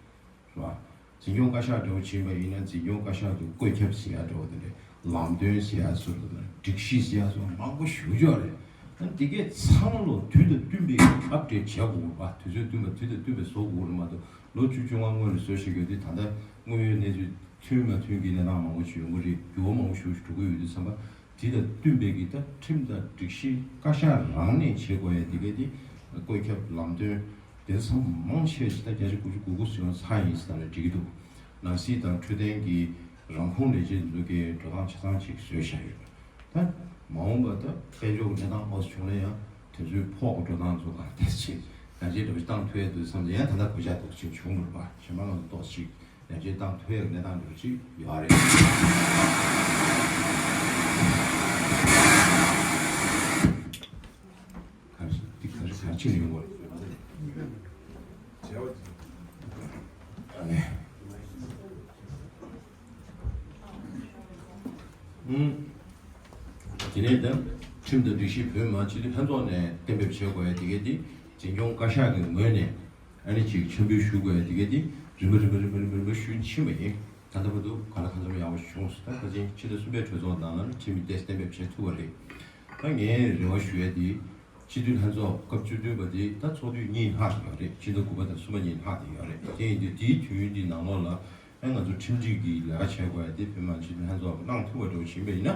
བ། འཛིན་སྐྱོང་བཀའ་ཤག་འདྲ་བོ་ཕྱིན་པ་ཡིན་ན་འཛིན་སྐྱོང་བཀའ་ཤག་ཏུ་བཀོད་ཁྱབ་ཟེར་ཡ་འདྲ་བོ་དེ་འདྲས་ལམ་སྟོན་ཟེར་ཡ་ཚོ་དང་སྒྲིག་གཞི་ཟེར་ཡ་ཚོ་མང་པོ་ཞེ་པོ་ཅིག་ཡོད་རེད། ཨ་འདི་གས་ཚང་མ་ལོ་དུས་དང་བསྟུན་པའི་update་བྱེད་དགོས་པ། དུས་ཚོད་བསྟུན་པ་དུས་དང་བསྟུན་པའི་བཟོ་དགོས་རེད་མ་གཏོགས་ལོ་བཅུ་བཅོ་ལྔ་སྔོན་ལ་བཟོས་བཞག་ཡོད་དུས་ད་ལྟ་དངོས་ཡོད་གནས་ཚུལ་མཐུན་མ་མཐུན་གྱི་གནས་སྟངས་མང་པོ་ཞིག་ཡོང་གི་རེད། འགྱུར་བ་མང་པོ་ཞིག་འགྲོ་གི་ཡོད་དུས་ཙམ་པ། དེ་དང་བསྟུན་པའི་གི་ད་ཁྲིམས་དང་སྒྲིག་གཞི་བཀའ་ཤག་རང་ནས་བྱེད་དགོས་ཡ་དེ་ག་དེ་བཀོད་ཁྱབ་ལམ་སྟོན་དེ་ཚང་མང་ཆེ་ཞིག་ད་བརྒྱ་ཆ་དགུ་བཅུ་གོ་དགུ་ཙམ་ཡོང་ཚར་ཡིན་ཟེར་ན་འགྲིག་གི་འདུག་ནང་སྲིད་དང་འཕྲོད་བསྟེན་གྱི་རང་ཁོངས་ལས་བྱེད་འཛུགས་ཀྱི་འགྲོ་སྟངས་ཆ་ཚང་ཅིག་བཟོས་བཞག་ཡོད། ད་མ་འོངས་པ་ད་དཔལ་འབྱོར་གྱི་གནས་སྟངས་ཨོ་ཙམ་བྱུང་ན་ཡང་དེ་ཚོའི་ཕོགས་འགྲོ་སྟངས་ཚོ་གང་ལྟར་ཅིག་ཡར་རྒྱས་འགྲོ་བཏང་ཐུབ་ཡ་འདུག་བསམ་ཡང་ད་ལྟ་གོད་ཆག་འདུག་ཅིག་བྱུང་འདུག་པ། གཞན་པ་ང་ཚོ་ཏོག་ཙམ་ཅིག་ཡར་རྒྱས་བཏང་ཐུབ་ཡག་གནས་སྟངས་འདྲ་པོ་ཅིག་ཡོད་རེད། ག་རེ་འདི་ག་རེ་ག་རེ་ཕྱིན་ཡོང་གོ། ཨ་ནི། ཨུམ། དེ་ནས་ད་ཁྲིམས་དང་སྒྲིག་གཞི་བོད་མི་མང་སྤྱི་འཐུས་ལྷན་ཚོགས་ནས་གཏན་འབེབས་བྱེད་དགོས་ཡ་དེ་གས་དེ་འཛིན་སྐྱོང་བཀའ་ཤག་གི་ངོས་ནས། ཨ་ནི་ཅིག་འཆར་འབུལ་ཞུ་དགོས་ཡ་དེ་གས་དེ་རིམ་པ་རིམ་པ་རིམ་པ་རིམ་པ་ཞུས་ཕྱིན་པ་ཡིན། ད་ལྟ་བར་དུ་གང་ལ་གང་འཚམ་ཡག་པོ་བྱུང་སོང་། ད་ཁ་སང་ཕྱི་ཟླ་གསུམ་པའི་གྲོས་ཚོགས་ནང་ལ་ཁྲིམས་ཏོག་ཙམ་གཏན་འབེབས་བྱེད་ཐུབ་པ་རེད། ད་ངའི་རེ་བ་ཞུ་ཡ་དེ་སྤྱི་འཐུས་ལྷན་ཚོགས་སྐབས་བཅུ་བདུན་པ་དེ་ད་ཚོགས་དུས་གཉིས་ལྷག་ཡོད་རེད། ཕྱི་ཟླ་དགུ་པ་དང་གསུམ་པ་གཉིས་ལྷག་དེ་ཡོད་རེད། དེ་ཡིན་དུས་དེའི་དུས་ཡུན་དེའི་ནང་ལོགས་ལ་ཨ་ང་ཚོ་ཁྲིམས་སྒྲིག་གི་ལས་ཀ་བྱེད་དགོས་ཡ་དེ་བོད་མི་མང་སྤྱི་འཐུས་ལྷན་ཚོགས་གནང་ཐུབ་པ་འདྲ་བོ་ཡིན་པ་ཡིན་ན།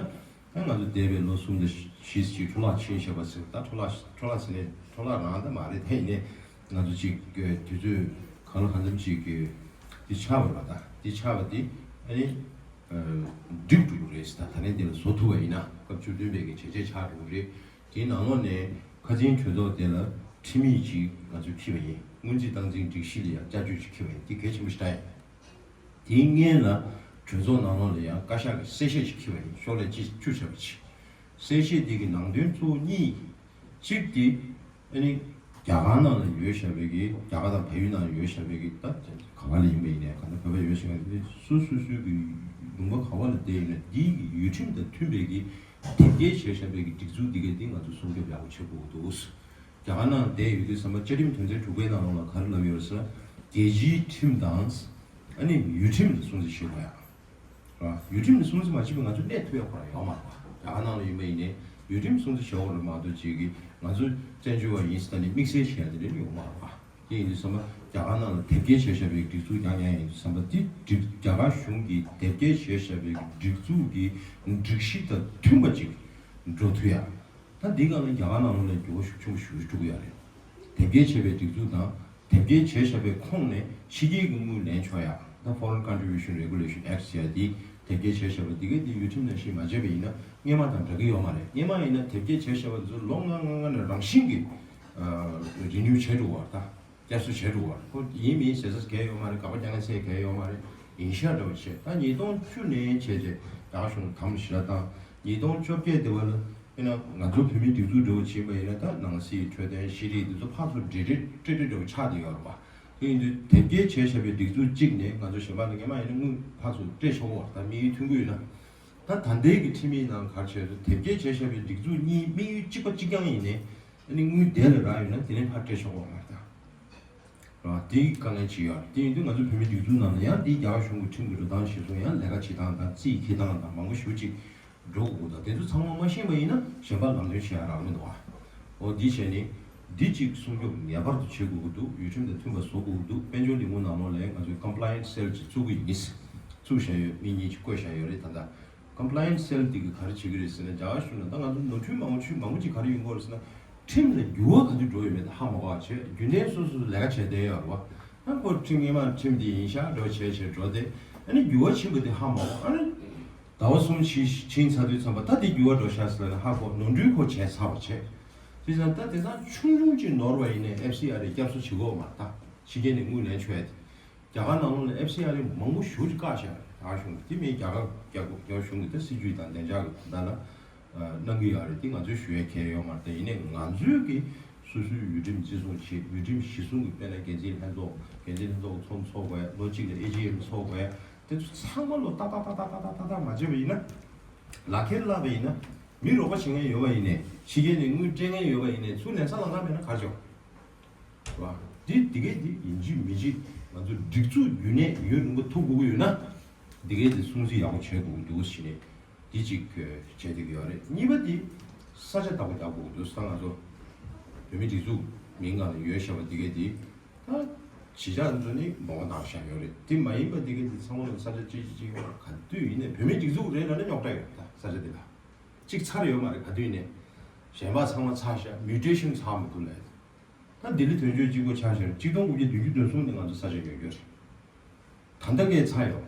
ཨ་ང་ཚོ་འདས་པའི་ལོ་གསུམ་དང་བཞི་ཅིག་འཕྲོ་བརླག་ཕྱིན་བཞག་པ་ཟེར། ད་འཕྲོ་བརླག་འཕྲོ་བརླག་ཟེར་ནས་འཕྲོ་བརླག་རང་ད་མ་རེད། ད་ཡིན་ནའི་ང་ཚོ་ཅིག་གི་དུས་ཚོད་གང་ལ་གང་འཚམ་ཅིག་གི་འདི་ཆགས་པ་རེད་པ། ད་འདི་ཆགས་པ་འདི་ཨ་ནི་འགྲིག་འགྲོ་གི་རེད་ཟེར། ད་ད་ནས་འདི་ལ་བཟོ་ཐུབ་པ་ཡིན་ན་སྐབས་བཅུ་བདུན་པའི་གི་བྱས་རྗེས་ཆགས་འགྲོ་གི་རེད། དེའི་ནང་ལོགས་ནས་ཁ་སང་གྲོས་ཚོགས་དེ་ལ་ཁྲིམས་ཡིག་ཅིག་ང་ཚོས་འཁྱེར་བ་ཡིན། སྔོན་རྩིས་སྟངས་འཛིན་སྒྲིག་གཞི་ལ་ཡང་བསྐྱར་བཅོས་ཅིག་འཁྱེར་བ་ཡིན། འདི་གལ་ཆེན་པོ་ཞེ་དྲག་ཡིན། དེའི་སྔོན་ལ་གྲོས་ཚོགས་ནང་ལོགས་ལ་ཡང་བཀའ་ཤག་གི་གསལ་བཤད་ཅིག་འཁྱེར་བ་ཡིན། ཤོག་ལྷེ་གཅིག་བཅུ་བྱས་པ་ཅིག་གསལ་བཤད་འདི་གི་ནང་དོན་གཙོ་བོ་གཉིས། གཅིག་དེ་ཨ་ནི་ རྒྱ་གར་ནང་ལ་ཡོད་བཞག་པའི་གི་རྒྱ་གར་དང་བལ་ཡུལ་ནང་ཡོད་བཞག་པའི་གི་ད་ག་བ་ལ་ཡིན་པ་ཡིན་ནའི་གང་ལྟར་བོད་པ་ཡོད་བཞག་པའི་སུ་སུ་སུའི་གི་ལུང་པ་ག་བ་ལ་བསྡད་ཡིན་ན་འདིའི་གི་ཡུལ་ཁྲིམས་དང་མཐུན་པའི་གི་དེབ་སྐྱེལ་བྱས་བཞག་པའི་གི་སྒྲིག་འཛུགས་འདི་གའི་འདི་ང་ཚོ་སྲུང་སྐྱོབ་ཡག་པོ་བྱེད་དགོས་འདུག་རྒྱ་གར་ནང་བསྡད་ཡོད་དུས་ཙམ་པ་བཅའ་ཁྲིམས་དོན་ཚན་དྲུག་པའི་ནང་ལོགས་ལ་ག་རེ་ལབ་ཡོད་ཟེར་ན་རྒྱལ་སྤྱིའི་ཁྲིམས་དང་ཨ་ནི་ཡུལ་ཁྲིམས་ལ་སྲུང་བརྩི་བྱེད་དགོས་ཡ། རེད་བ། ཡུལ་ཁྲིམས་ལ་སྲུང་བརྩི་མ་བྱས་པའི་ང་ཚོ་གནས་ཐུབ་ཡ་ཁོ་རང་ཡོད་མ་རེད་བ། རྒྱ་གར་ནང་ལ་ཡིན་པ་ཡིན་ནའི་ཡུལ་ཁྲིམས་སྲུང་བརྩི་བྱེད་དགོས་རེད་མ་གཏོགས་ཅིག་གིས་ང་ཚོ་བཙན་བྱོལ་བ་ཡིན་ཟེར་ད་ནི་དམིགས་བསལ་བྱས་ཡ་དེ་འདྲ་ཡོད་མ་རེད་བ། དེ་ཡིན་དུས་ཙམ་པ་རྒྱ་གར་ནང་ལ་དེབ་སྐྱེལ་བྱས་བཞག་པའི་སྒྲིག་འཛུགས་རྐྱང་རྐྱང་ཡིན་དུས་ཙམ་པ་དེ་སྒྲིག་རྒྱ་གར་གཞུང་གིས་དེབ་སྐྱེལ་བྱས་བཞག་པའི་སྒྲིག་འཛུགས་ཀྱི་སྒྲིག་གཞི་དང་མཐུན་པ་ཅིག་འགྲོ་ཐུབ་ཡ། ད་འདི་སྒང་ལ་རྒྱ་གར་ནང་ལོགས་ལ་འགྱུར་བ་ཤུགས་ཆེན་པོ་ཞིག་འགྲོ་གི་ཡོད་རེད། དེབ་སྐྱེལ་བྱས་པའི་སྒྲིག་འཛུགས་དང་དེབ་སྐྱེལ་བྱས་བཞག་པའི་ཁོངས་ནས་ཕྱི་རྒྱལ་གྱི་དངུལ་ལེན་ཆོག་ཡ། ད་Foreign Contribution Regulation Act ཟེར་ཡ་འདི་དེབ་སྐྱེལ་བྱས་བཞག་པ་འདི་གའི་འདི་ཡུལ་ཁྲིམས་ནང་བཞིན་མ་བྱས་པ་ཡིན་ན་སྔོན་མ་དང་འདྲ་གི་ཡོད་མ་རེད། སྔོན་མ་ཡིན་ན་དེབ་སྐྱེལ་བྱས་བཞག་པ་འདི་ཚོ་ལོ་ལྔ་ལྔ་ལྔ་ནས་རང་བཞིན་གྱིས་Renew བྱས་འགྲོ་བ་ད། བསྐྱར་གསོ་བྱས་འགྲོ་བར་ཁོ་ཡིན་མིན་ཟེར་ས་གལ་ཡོད་མ་རེད། དགག་པ་རྒྱག་མཁན་ཚད་གལ་ཡོད་མ་རེད། ཡིན་ཤག་འདྲ་བོ་བྱས། ད་ཉིས་སྟོང་བཅུ་ནས་བྱས་རྗེས་རྒྱ་གར་གཞུང་དམ་ཞི་ར་བཏང་། ཉིས་སྟོང་བཅོ་བརྒྱད་དེ་བ་ལ་དཔེར་ན་ང་ཚོ་བོད་མིའི་སྒྲིག་འཛུགས་འདྲ་བོ་བྱས་པ་ཡིན་ན་ད་ནང་སྲིད་འཕྲོད་བསྟེན་ཤེས་རིག་འདི་ཚོ་ཕར་ཚུར་འབྲེལ་འདྲིས་འབྲེལ་འདྲིས་འདྲ་བོ་ཆགས་བསྡད་ཡོད་རེད་བ། དེ་ཡིན་དུས་དེབ་སྐྱེལ་བྱས་བཞག་པའི་སྒྲིག་འཛུགས་གཅིག་ནས་ང་ཚོ་གཞན་པ་ལ་སྔོན་མ་ཡིན་ན་དངུལ་ཕར་ཚུར་སྤྲད་ཆོག་གི་རེད་བ། ད་དམིགས་ཡུལ་མཐུན་གྱི་ཡོད་ན། ད་ད་ལྟའི་གི་ཁྲིམས་ཡིག་ནང་ག་རེ་བྱས་རེད། དེབ་སྐྱེལ་བྱས་བཞག་པའི་སྒྲིག་འཛུགས་གཉིས་དམིགས་ཡུལ་གཅིག་པ་གཅིག་རྐྱང་ཡིན་ནའི་ཨ་ནི་དངུལ་དེ་ལ་རག་ཡོད་ན་དེ་ནས་ཕར་སྤྲད་ཆོག་གི་མ་རེད་ད། རེད་བ། དེའི་དཀའ་ངལ་ཅིག་ཡོད་རེད། དེ་ཡིན་དུས་ང་ཚོ་བོད་མིའི་སྒྲིག་འཛུགས་ནང་ལ་ཡང་དེའི་རྒྱ་གར་གཞུང་གི་ཁྲིམས་ཀྱི་འགྲོ་སྟངས་གཞིར་བཟུང་ཡང་ལས་ཀ་བྱེད་སྟངས་དང་རྩིས་འཁྱེར་སྟངས་དང་མང་པོ་ཞེ་པོ་ཅིག་འགྲོ་དགོས་ཀྱི་འདུག་དེ་ཚོ་ཚང་མ་མ་ཤེས་པ་ཡིན་ན་གཞན་པ་ལམ་སྟོན་བྱེད་ཡ་རག་མི་འདུག་ཨ། འོ་འདི་བྱས་ནས་འདི་གཅིག་སྲུང་སྐྱོབ་ངེས་པར་དུ་བྱེད་དགོས་ཀྱི་འདུག་ཡུལ་ཁྲིམས་དང་མཐུན་པ་བཟོ་དགོས་ཀྱི་འདུག་དཔལ་འབྱོར་ལས་ཁུངས་ནང་ལོགས་ལ་ང་ཚོས་Compliance Cell་ཅིག་བཙུགས་ཀྱི་ཡིན། བཙུགས་བཞག་ཡོད། མི་གཉིས་ཅིག་བསྐོས་བཞག་ཡོད་རེད། ད་ལྟ་Compliance Cell་འདི་གིས་ག་རེ་བྱེད་ཀྱི་རེད་ཟེར་ན་རྒྱ་གར་གཞུང་ལ་ད་ང་ཚོ་ནོར་འཁྲུལ་མང་པོ་ཆུ་མང་པོ་ཅིག་ག་རེ་ཡོང་གི་རེད་ཟེར་ན་ཁྲིམས་ལ་འགྱུར་བ་ག་དུས་འགྲོ་ཡོད་མེད་ཧ་མ་གོ་བ་བྱས་རྒྱུན་ལྡན་སོ་སོ་ལས་ཀ་བྱས་བསྡད་ཡོད་རེད་བ། ཨ་ཁོ་ཁྲིམས་སྔོན་མ་ཁྲིམས་འདི་ཡིན་ཤག་འགྲོ་བྱས་བྱས་འགྲོ་དེ་ཨ་ནི་འགྱུར་བ་ཕྱིན་པ་དེ་ཧ་མ་གོ་ཨ་ནི། ཟླ་བ་གསུམ་ཕྱིན་ཕྱིན་ཚར་དུས་ཙམ་པ་ད་དེ་འགྱུར་བ་འགྲོ་ཤག་ཟེར་ན་ཧ་གོ་ནོར་འཁྲུལ་ཁོ་བྱས་ཚར་བ་བྱས། དེ་ཙང་ད་དེ་ཙང་ཆུང་ཆུང་ཅིག་ནོར་བ་ཡིན་ནའི་ཨེཕ་སི་ཨར་རེ་བསྐྱར་གསོ་བྱེད་དགོས་མ་རེད་ད། ཕྱི་རྒྱལ་ནས་དངུལ་ལེན་ཆོག་ཡ་དེ། རྒྱ་གར་ནང་ལོགས་ལ་ཨེཕ་སི་ཨར་རེ་མང་པོ་ཞེ་པོ་ཅིག་བཀག་བཞག་རྒྱ་གར་གཞུང་གིས་དེ་མིན་རྒྱ་གར་རྒྱ་རྒྱ་གཞུང་གིས་ད་སྲིད་ཇུས་དང་བདེ་འཇགས་ཀྱི་དོན་དག་ལ་གནང་གི་ཡོད་རེད། དེ་ང་ཚོས་ཞུ་ཡ་གལ་ཡོད་མ་རེད། ད་ཡིན་ནའི་ང་ཚོས་ཀྱི་སོ་སོའི་ཡུལ་ཁྲིམས་བརྩི་སྲུང་བྱེད་ཡུལ་ཁྲིམས་གཞི་བཟུང་གི་དཔེར་ན་འགན་འཛིན་ལྷན་ཚོགས་འགན་འཛིན་ལྷན་ཚོགས་ཚོགས་འཚོགས་དགོས་ཡ་ལོ་གཅིག་ལ་ཨེ་ཇི་ཨེམ་ཚོགས་དགོས་ཡ། དེ་ཚོ་ཚང་མ་ལོ་ཏག་ཏག་ཏག་ཏག་ཏག་ཏག་ཏག་མ་བྱས་པ་ཡིན་ན། ལག་ཁྱེར་བརླག་པ་ཡིན་ན། མི་རོགས་པ་བྱེད་མཁན་ཡོད་པ་ཡིན་ནའི་ཕྱི་རྒྱལ་ནས་དངུལ་སྤྲད་མཁན་ཡོད་པ་ཡིན་ནའི་ཚུར་ལེན་ས་ལངས་ཀ་མེད་ན་ག་རེ་བྱེད། བ། འདི་འདི་གས་འདི་ཡིན་གཅིག་མིན་གཅིག་ང་ཚོ་སྒྲིག་འཛུགས་ཡུན་གནས་ཡུན་རིང་པོ་ཐུབ་དགོས་ཀྱི་ཡོད་ན། འདི་གས་འདི་སྲུང་བརྩི་ཡག་པོ་བྱེད་དགོས་ཀྱི་འདུག་ཟེར་ནས་འདི་གཅིག་བྱེད་བསྡད་ཀྱི་ཡོད་རེད། གཉིས་པ་འདི་ས་ཆ་བདག་པོ་རྒྱག་དགོས་ཀྱི་འདུག་ད་ང་ཚོ་བོད་མི་སྒྲིག་འཛུགས་མིང་སྒང་ལ་ཡོད་བཞག་པ་འདི་གས་འདི་ད་གཞིས་ཆགས་ཚོ་ནི་འབོ་བ་བཏང་བཞག་ཡོད་རེད། དེ་མ་ཡིན་པ་འདི་གས་འདི་ཚང་མ་ལ་ས་ཆ་གཅིག་གཅིག་གཅིག་ག་དུས་ཡིན་ནའི་བོད་མི་སྒྲིག་འཛུགས་རེད་ལབ་ན་རྙོག་དྲ་ཡོད། ད་ས་ཆ་འདི་ལ་གཅིག་ཚར་ཡོད་མ་རེད། ག་དུས་ཡིན་ནའི་གཞན་པ་ཚང་མ་ཚར་བཞག་མིའུ་ཊེ་ཤན་ཚར་མི་འདུག་ལབ། ད་ལྡི་ལི་དོན་གཅོད་གཅིག་པོ་ཆགས་ཤར་གཅིག་སྟོང་དགུ་བརྒྱ་བདུན་ཅུ་དོན་གསུམ་ནས་ང་ཚོ་ས་ཆ་ཡོད་རྒྱུ་རེད། ད་ལྟ་གས་ཚར་ཡོད།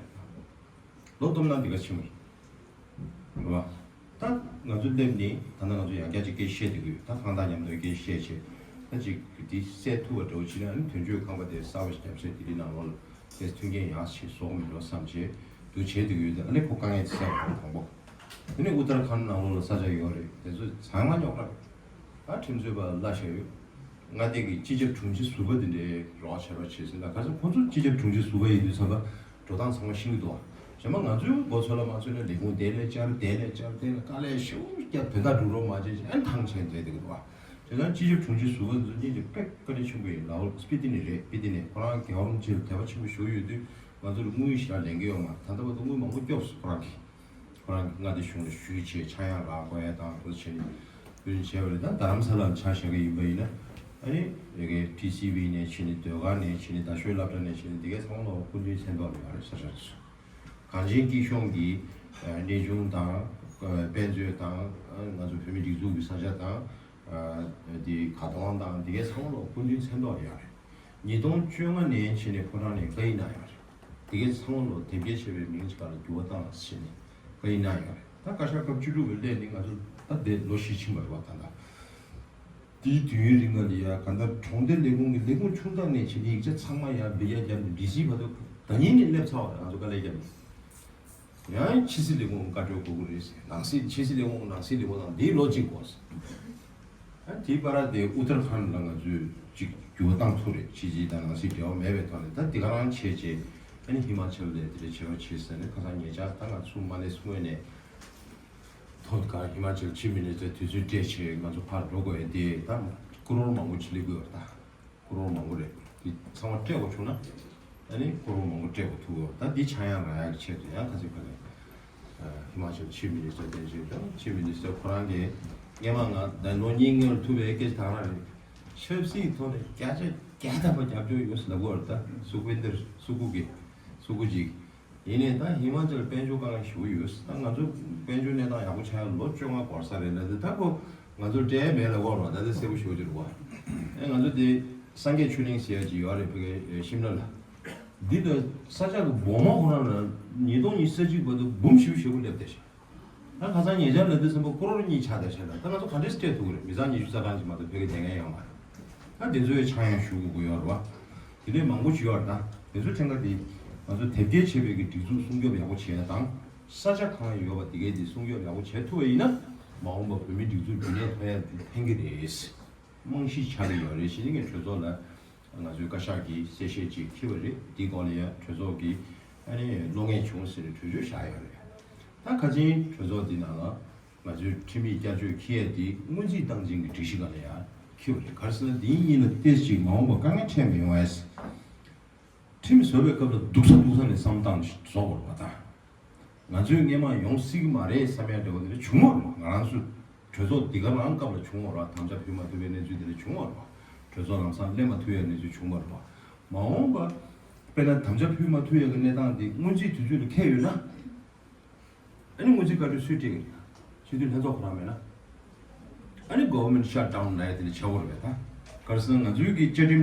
ལོ་སྟོང་ནང་འདི་ག་ཕྱིན་པ་རེད། རེད་བ། ད་ང་ཚོ་སླེབས་ནས་ད་ལྟ་ང་ཚོ་ཡང་བསྐྱར་ཅིག་སྐད་བཤད་བསྡད་ཀྱི་ཡོད། ད་ཐང་ཐང་མཉམ་དུ་སྐད་བཤད་བྱས། ད་ཅིག་འདི་སེལ་ཐུབ་པ་འདྲ་བོ་བྱས་ན་ཨ་ནི་དོན་གཅོད་ཁང་པ་དེ་གསར་པ་ཞིག་བརྒྱབ་སའི་ལྡི་ལི་ནང་ལོགས་ལ་དེ་མཐུན་རྐྱེན་ཡག་ཞིག་བཟོ་མི་འགྲོ་བསམ་བྱས་འདུག་བྱས་བསྡད་ཀྱི་ཡོད། ད་ཨ་ནི་ཁོ་དཀའ་ངལ་དེ་སེལ་བ་དང་པོ། དེ་ནས་ཨུ་ཏར་ཁཱན་ནང་ལོགས་ལ་ས་ཆ་ཡོད་རེད། དེ་ཚོ་ཚང་མ་རྙོག་དྲ་རེད། ད་ཁྲིམས་རྩོད་པ་གླ་བཞག་ཡོད། མངའ་སྡེ་གི་སྤྱི་ཁྱབ་དྲུང་ཆེ་ཟུར་པ་དེ་འདྲའི་རོགས་བྱས་རོགས་བྱས་ཟིན་ལ་ག་ཚོད་ཁོ་ཚོ་སྤྱི་ཁྱབ་དྲུང་ཆེ་ཟུར་པ་ཡིན་དུས་ཙམ་པ་འགྲོ་སྟངས་ཚང་མ་ཤེས་ཀྱི་འདུག་བ། གཞན་པ་ང་ཚོའི་མགོ་ཚོས་ལ་མ་ཚོས་ན་ལས་ཁུངས་དེ་ལས་བཅར་དེ་ལས་བཅར་དེ་ལ་དཀའ་ལས་ཞེ་པོ་བརྒྱབ། དོན་དག་སྒྲུབ་རོགས་མ་བྱས་ཅིག་ཨན་ཐང་ཆད་བསྡད་ཀྱི་འདུག་བ། དེ་ཙང་སྤྱི་ཁྱབ་དྲུང་ཆེ་ཟུར་པ་ཚོ་གཉིས་ཀྱི་དཔེ་བཀའ་དྲིན་ཆེན་པོ་ཡིན། ལའོ་སྤི་ཏི་ནས་རེད། སྤི་ཏི་ནས་ཁོ་རང་རྒྱལ་བ་རིན་པོ་ཆེ་ལ་དད་པ་ཆེན་པོ་ཞེ་པོ་ཡོད་དུས་ང་ཚོ་ལ་དངུལ་ཞེ་དྲག་ལེན་གྱི་ཡོད་མ་རེད། ད་ལྟ་བར་དུ་དངུལ་མང་པོ་སྐྱོབས་སོང་ཁོ་རང་གིས། ཁོ་རང་མངའ་སྡེ་གཞུང་ལ་ཞུས་བྱས་ཆག་ཡང་རག་དགོས་ཡ་དང་འདུ་བྱས་ནས་སྐུ་མདུན་བྱས་པ་རེད། ད་རྡ་རམ་ས་ལར་ཆ་བཞག་གི་ཡིན་པ་ཡིན་ན་ཨ་ནི་ཡ་གི་ཊི་སི་ཝི་ནས་བྱས་ནས་ཟློས་གར་ནས་བྱས་ནས་རྡ་ཤོད་སློབ་གྲྭ་ནས་བྱས་ནས་འདི་གའི་ཚང་མ་ལ་སྐུ་མདུན་མཚན་ཐོག་ལ་ཡོད་རེད། ས་ཆ་དེ་ཚོ་གངས་ཅན་སྐྱིད་གཤོངས་ཀྱི་གནས་ཆུང་དང་དཔེ་མཛོད་དང་ང་ཚོ་བོད་མི་སྒྲིག་འཛུགས་ཀྱི་ས་ཆ་དང་འདི་ག་དོང་དང་འདི་གའི་ཚང་མ་ལ་སྐུ་མདུན་མཚན་ཐོག་ལ་ཡོད་རེད། ཉིས་སྟོང་བཅོ་ལྔ་ནས་བྱས་ནས་ཕོ་བྲང་ནས་བཀའ་ཡིག་གནང་ཡོད་རེད། དེ་གའི་ཚང་མ་ལོ་དེབ་སྐྱེལ་བྱས་པའི་མིང་ཅིག་ལ་འགྱུར་བ་བཏང་ཟེར་ནས་བཀའ་ཡིག་གནང་ཡོད་རེད། ད་བཀའ་ཤག་སྐབས་བཅུ་དྲུག་པའི་སླེབས་ནས་ང་ཚོ་ད་དེ་ལོ་བཞི་ཕྱིན་པ་རེད་བ། ད་ལྟ་དེའི་དུས་ཡུན་རིང་ག་ལ་ཡ་ག་ད་གྲོང་སྡེ་ལས་ཁུངས་ཀྱི་ལས་ཁུངས་ཆུང་ཙག་ནས་བྱས་ནས་ཡིག་ཆ་ཚང་མ་ཡ་འབུལ་ཡ་བརྒྱབ་ནས་ཌི་སི་བར་དུ་ད་ཉིན་ནས་སླེབས་ཚར་བ་རེད། ང་ཚོ་དཀའ་ལས་བརྒྱབ་ནས་ཡང་ཕྱི་སྲིད་ལས་ཁུངས་བཀའ་འཁྲོལ་དགོས་ཀྱི་རེད་ཟེར། ནང་སྲིད་ཕྱི་སྲིད་ལས་ཁུངས་ནང་སྲིད་ལས་ཁུངས་དང་དེའི་ལོ་གཅིག་འགོར་ཟེར། ཨ་དེའི་བར་དེ་ཨུ་ཏར་ཁཱན་ལ་ང་ཚོས་ཅིག་འགྱུར་བ་བཏང་ཐུབ་རེད། ཕྱི་རྒྱལ་དང་ནང་སྲིད་འབྲེལ་བ་མེད་པའི་ཐོག་ནས། ད་འདི་ག་རང་བྱས་རྗེས་ཨ་ནི་ཧི་མ་ཅལ་ལ་དེ་འདྲ་བྱས་པ་བྱས་ཟེར་ནས། ཁ་སང་ཉེ་ཆར་ད་ང་ཚོ་མ་ནས་སྔོན་ནས་ཐོག་ག་ཧི་མ་ཅལ་ཕྱི་མི་ནི་ཚོས་དུས་ཚོད་སྤྲད་བྱས་ང་ཚོ་ཕར་འགྲོ་དགོས་ཡ་དེ་ད་ཀོ་རོར་མང་པོ་ཅིག་སླེབས་ཀྱི་ཡོད་རེད། ད་ཀོ་རོར་མང་པོ་རེད། དེ་ཚང་མ་སྤྲད་དགོས་བྱུང་ན། ཨ་ནི་ཀོ་རོར་མང་པོ་སྤྲད་དགོས་ཐུག་ཡོད། ད་འདི་ཆག་ཡང་རག་ཡག་གི་ཆེད་དུ་ཡང་ཁ་ཚིག་ཕ་ལས། ཧི་མ་ཅལ་ཕྱི་མི་ནི་སྟར་བསྟན་བྱས་ཀྱང་། ཕྱི་མི་ནི་སྟར་ཁོ་རང་གིས་སྔས་མ་ང་ད་ལོ་གཉིས་སྔོན་ལ་ཐུག་པའི་སྐད་ཆ་ད་ག་རང་རེད། ཆབ་སྲིད་ཐོག་ནས་བརྒྱ་ཆ་བརྒྱ་ཐམ་པ་རྒྱབ་སྐྱོར་ཡོད་ཟེར་ལབ་ཀྱི་ཡོད་རེད། ད་སུ་ཀུན་དེར་སུ་ཀུ་གི་སུ་ཀུ་ཅིག་ཡིན་ནའི་ད་ཧི་མ་ཅལ་དཔལ་འབྱོར་དཀའ་ངལ་ཞེ་པོ་ཡོད། ད་ང་ཚོ་དཔལ་འབྱོར་གནས་སྟངས་ཡག་པོ་ཆགས་ཡ་ལོ་བཅོ་ལྔ་འགོར་ས་རེད་ལབ་དུས། ད་ཁོ་ང་ཚོར་སྤྲད་ཡ་མེད་ལབ་ཀྱི་ཡོད་རེད་པ། ད་དེ་གསལ་པོ་ཞེ་པོ་ཅིག་རེད་པ། ཨེ་ང་ཚོ་དེ་སངས་རྒྱས་ཆོས་གླིང་ཟེར་ཡ་ཅིག་ཡོད་རེད། ཕ་གི་ཤིམ་ལ་ལ། འདི་ལ་ས་ཆ་གི་སྦོ་མ་ཁོ་རང་ལ་ཉིས་སྟོང་ཉི་ཤུ་རྩ་གཅིག་བར་དུ་འབུམ་བཞི་བཅུ་ཞེ་དགུ་སླེབས་བསྡད་ཤག་ད་ཁ་སང་ཉེ་ཆར་ལ་འདི་ཚན་པ་ཀོ་རོར་གཉིས་ཆགས་བསྡད་ཤག་ད་ང་ཚོ་ག་འདྲས་སྤྲད་ཐུབ་ཀྱི་རེད། མི་ཚང་ཉི་ཤུ་རྩ་གྲངས་ཅིག་མ་གཏོགས་ཕ་གི་བསྡད་མཁན་ཡོད་མ་རེད། ད་དེ་ཚོའི་ཆག་ཡང་ཞུ་དགོས་ཀྱི་ཡོད་རེད་པ། དེ་འདྲས་མང་པོ་ཅིག་ཡོད་རེད། ད་དེ་ཚོའི་ཕྲན་ཁ་དེ་ང་ཚོ་དེབ་སྐྱེལ་བྱས་པའི་གི་སྒྲིག་འཛུགས་སྲུང་སྐྱོབ་ཡག་པོ་བྱས་ཡ་དང་། ས་ཆ་གང་ཡོད་པ་དེ་གའི་དེ་སྲུང་སྐྱོབ་ཡག་པོ་བྱས་ཐུབ་པ་ཡིན་ན། མ་འོངས་པ་བོད་མིའི་སྒྲིག་འཛུགས་རྒྱུན་གནས་ཐོབ་ཡ་དེ་ཕན་གྱི་རེད། རྨང་གཞི་ཆགས་ཀྱི་ཡོད་རེད་ཟེར་ནས་གྲོས་ཚོགས་ལ་ང་ཚོའི་བཀའ་ཤག་གིས་གསལ་བཤད་ཅིག་འཁྱེར་བ་རེད། དེའི་སྐོར་ལ་ཡང་གྲོས་ཚོགས་ཀྱིས་ཨ་ནི་བློ་ངེས་བྱུང་ཟེར་ནས་གྲོས་ཆོད་བཞག་ཡོད་རེད། ད་ཁ་ཆེན་གྲོས་ཚོགས་འདི་ནང་ལ་ང་ཚོའི་ཁྲིམས་ཡིག་བསྐྱར་བཅོས་འཁྱེར་ཡས་དེ་སྔོན་རྩིས་བཏང་ཅན་གྱི་སྒྲིག་གཞི་སྒང་ལ་ཡང་འཁྱེར་བ་རེད། ག་རེ་ཟེར་ན་འདིའི་སྔོན་ལ་ཏོག་ཙམ་ཅིག་མ་འོངས་པ་དཀའ་ངལ་འཕྲད་མི་ཡོང་བས། ཁྲིམས་བཟོ་བའི་སྐབས་ལ་སྡུག་ས་སྡུག་ས་ནས་བསམ་བློ་བཏང་བཟོ་དགོས་རེད་པ། ད་ང་ཚོས་སྔས་མ་ཡོང་སྲིད་ཀྱི་མ་རེད་བསམ་ཡ་འདྲ་བོ་དེ་འདྲ་བྱུང་བ་རེད་པ། ང་རང་ཚོ་གྲོས་ཚོགས་འདི་ག་རང་སྐབས་ལ་བྱུང་བ་རེད་པ། དམ་བཅའ་ཕུལ་མ་ཐུབ་པའི་གནས་ཚུལ་དེ་འདྲ་བྱུང་བ་རེད་པ། གྲོས་ཚོགས་ལམ་སང་སླེབས་མ་ཐུབ་ཡ་གནས་ཚུལ་བྱུང་བ་རེད་པ། མ་འོངས་པ་དཔེར་ན་དམ་བཅའ་ཕུལ་མ་ཐུབ་ཡ་གི་གནས་སྟངས་འདི་སྔོན་རྩིས་དུས་ཚོད་ལ་འཁེལ་ཡོད་ན། ཨ་ནི་སྔོན་རྩིས་བཀའ་འཁྲོལ་སུས་སྤྲད་ཀྱི་རེད། སྤྱི་འཐུས་ལྷན་ཚོགས་ཁོ་རང་མེད་ན། ཨ་ནི་government shutdown ལབ་ཡ་དེ་འདྲ་བྱ་དགོས་རེད་པས། ད་ག་རེ་ཟེར་ན་ང་ཚོའི་གི་བཅའ་ཁྲིམས།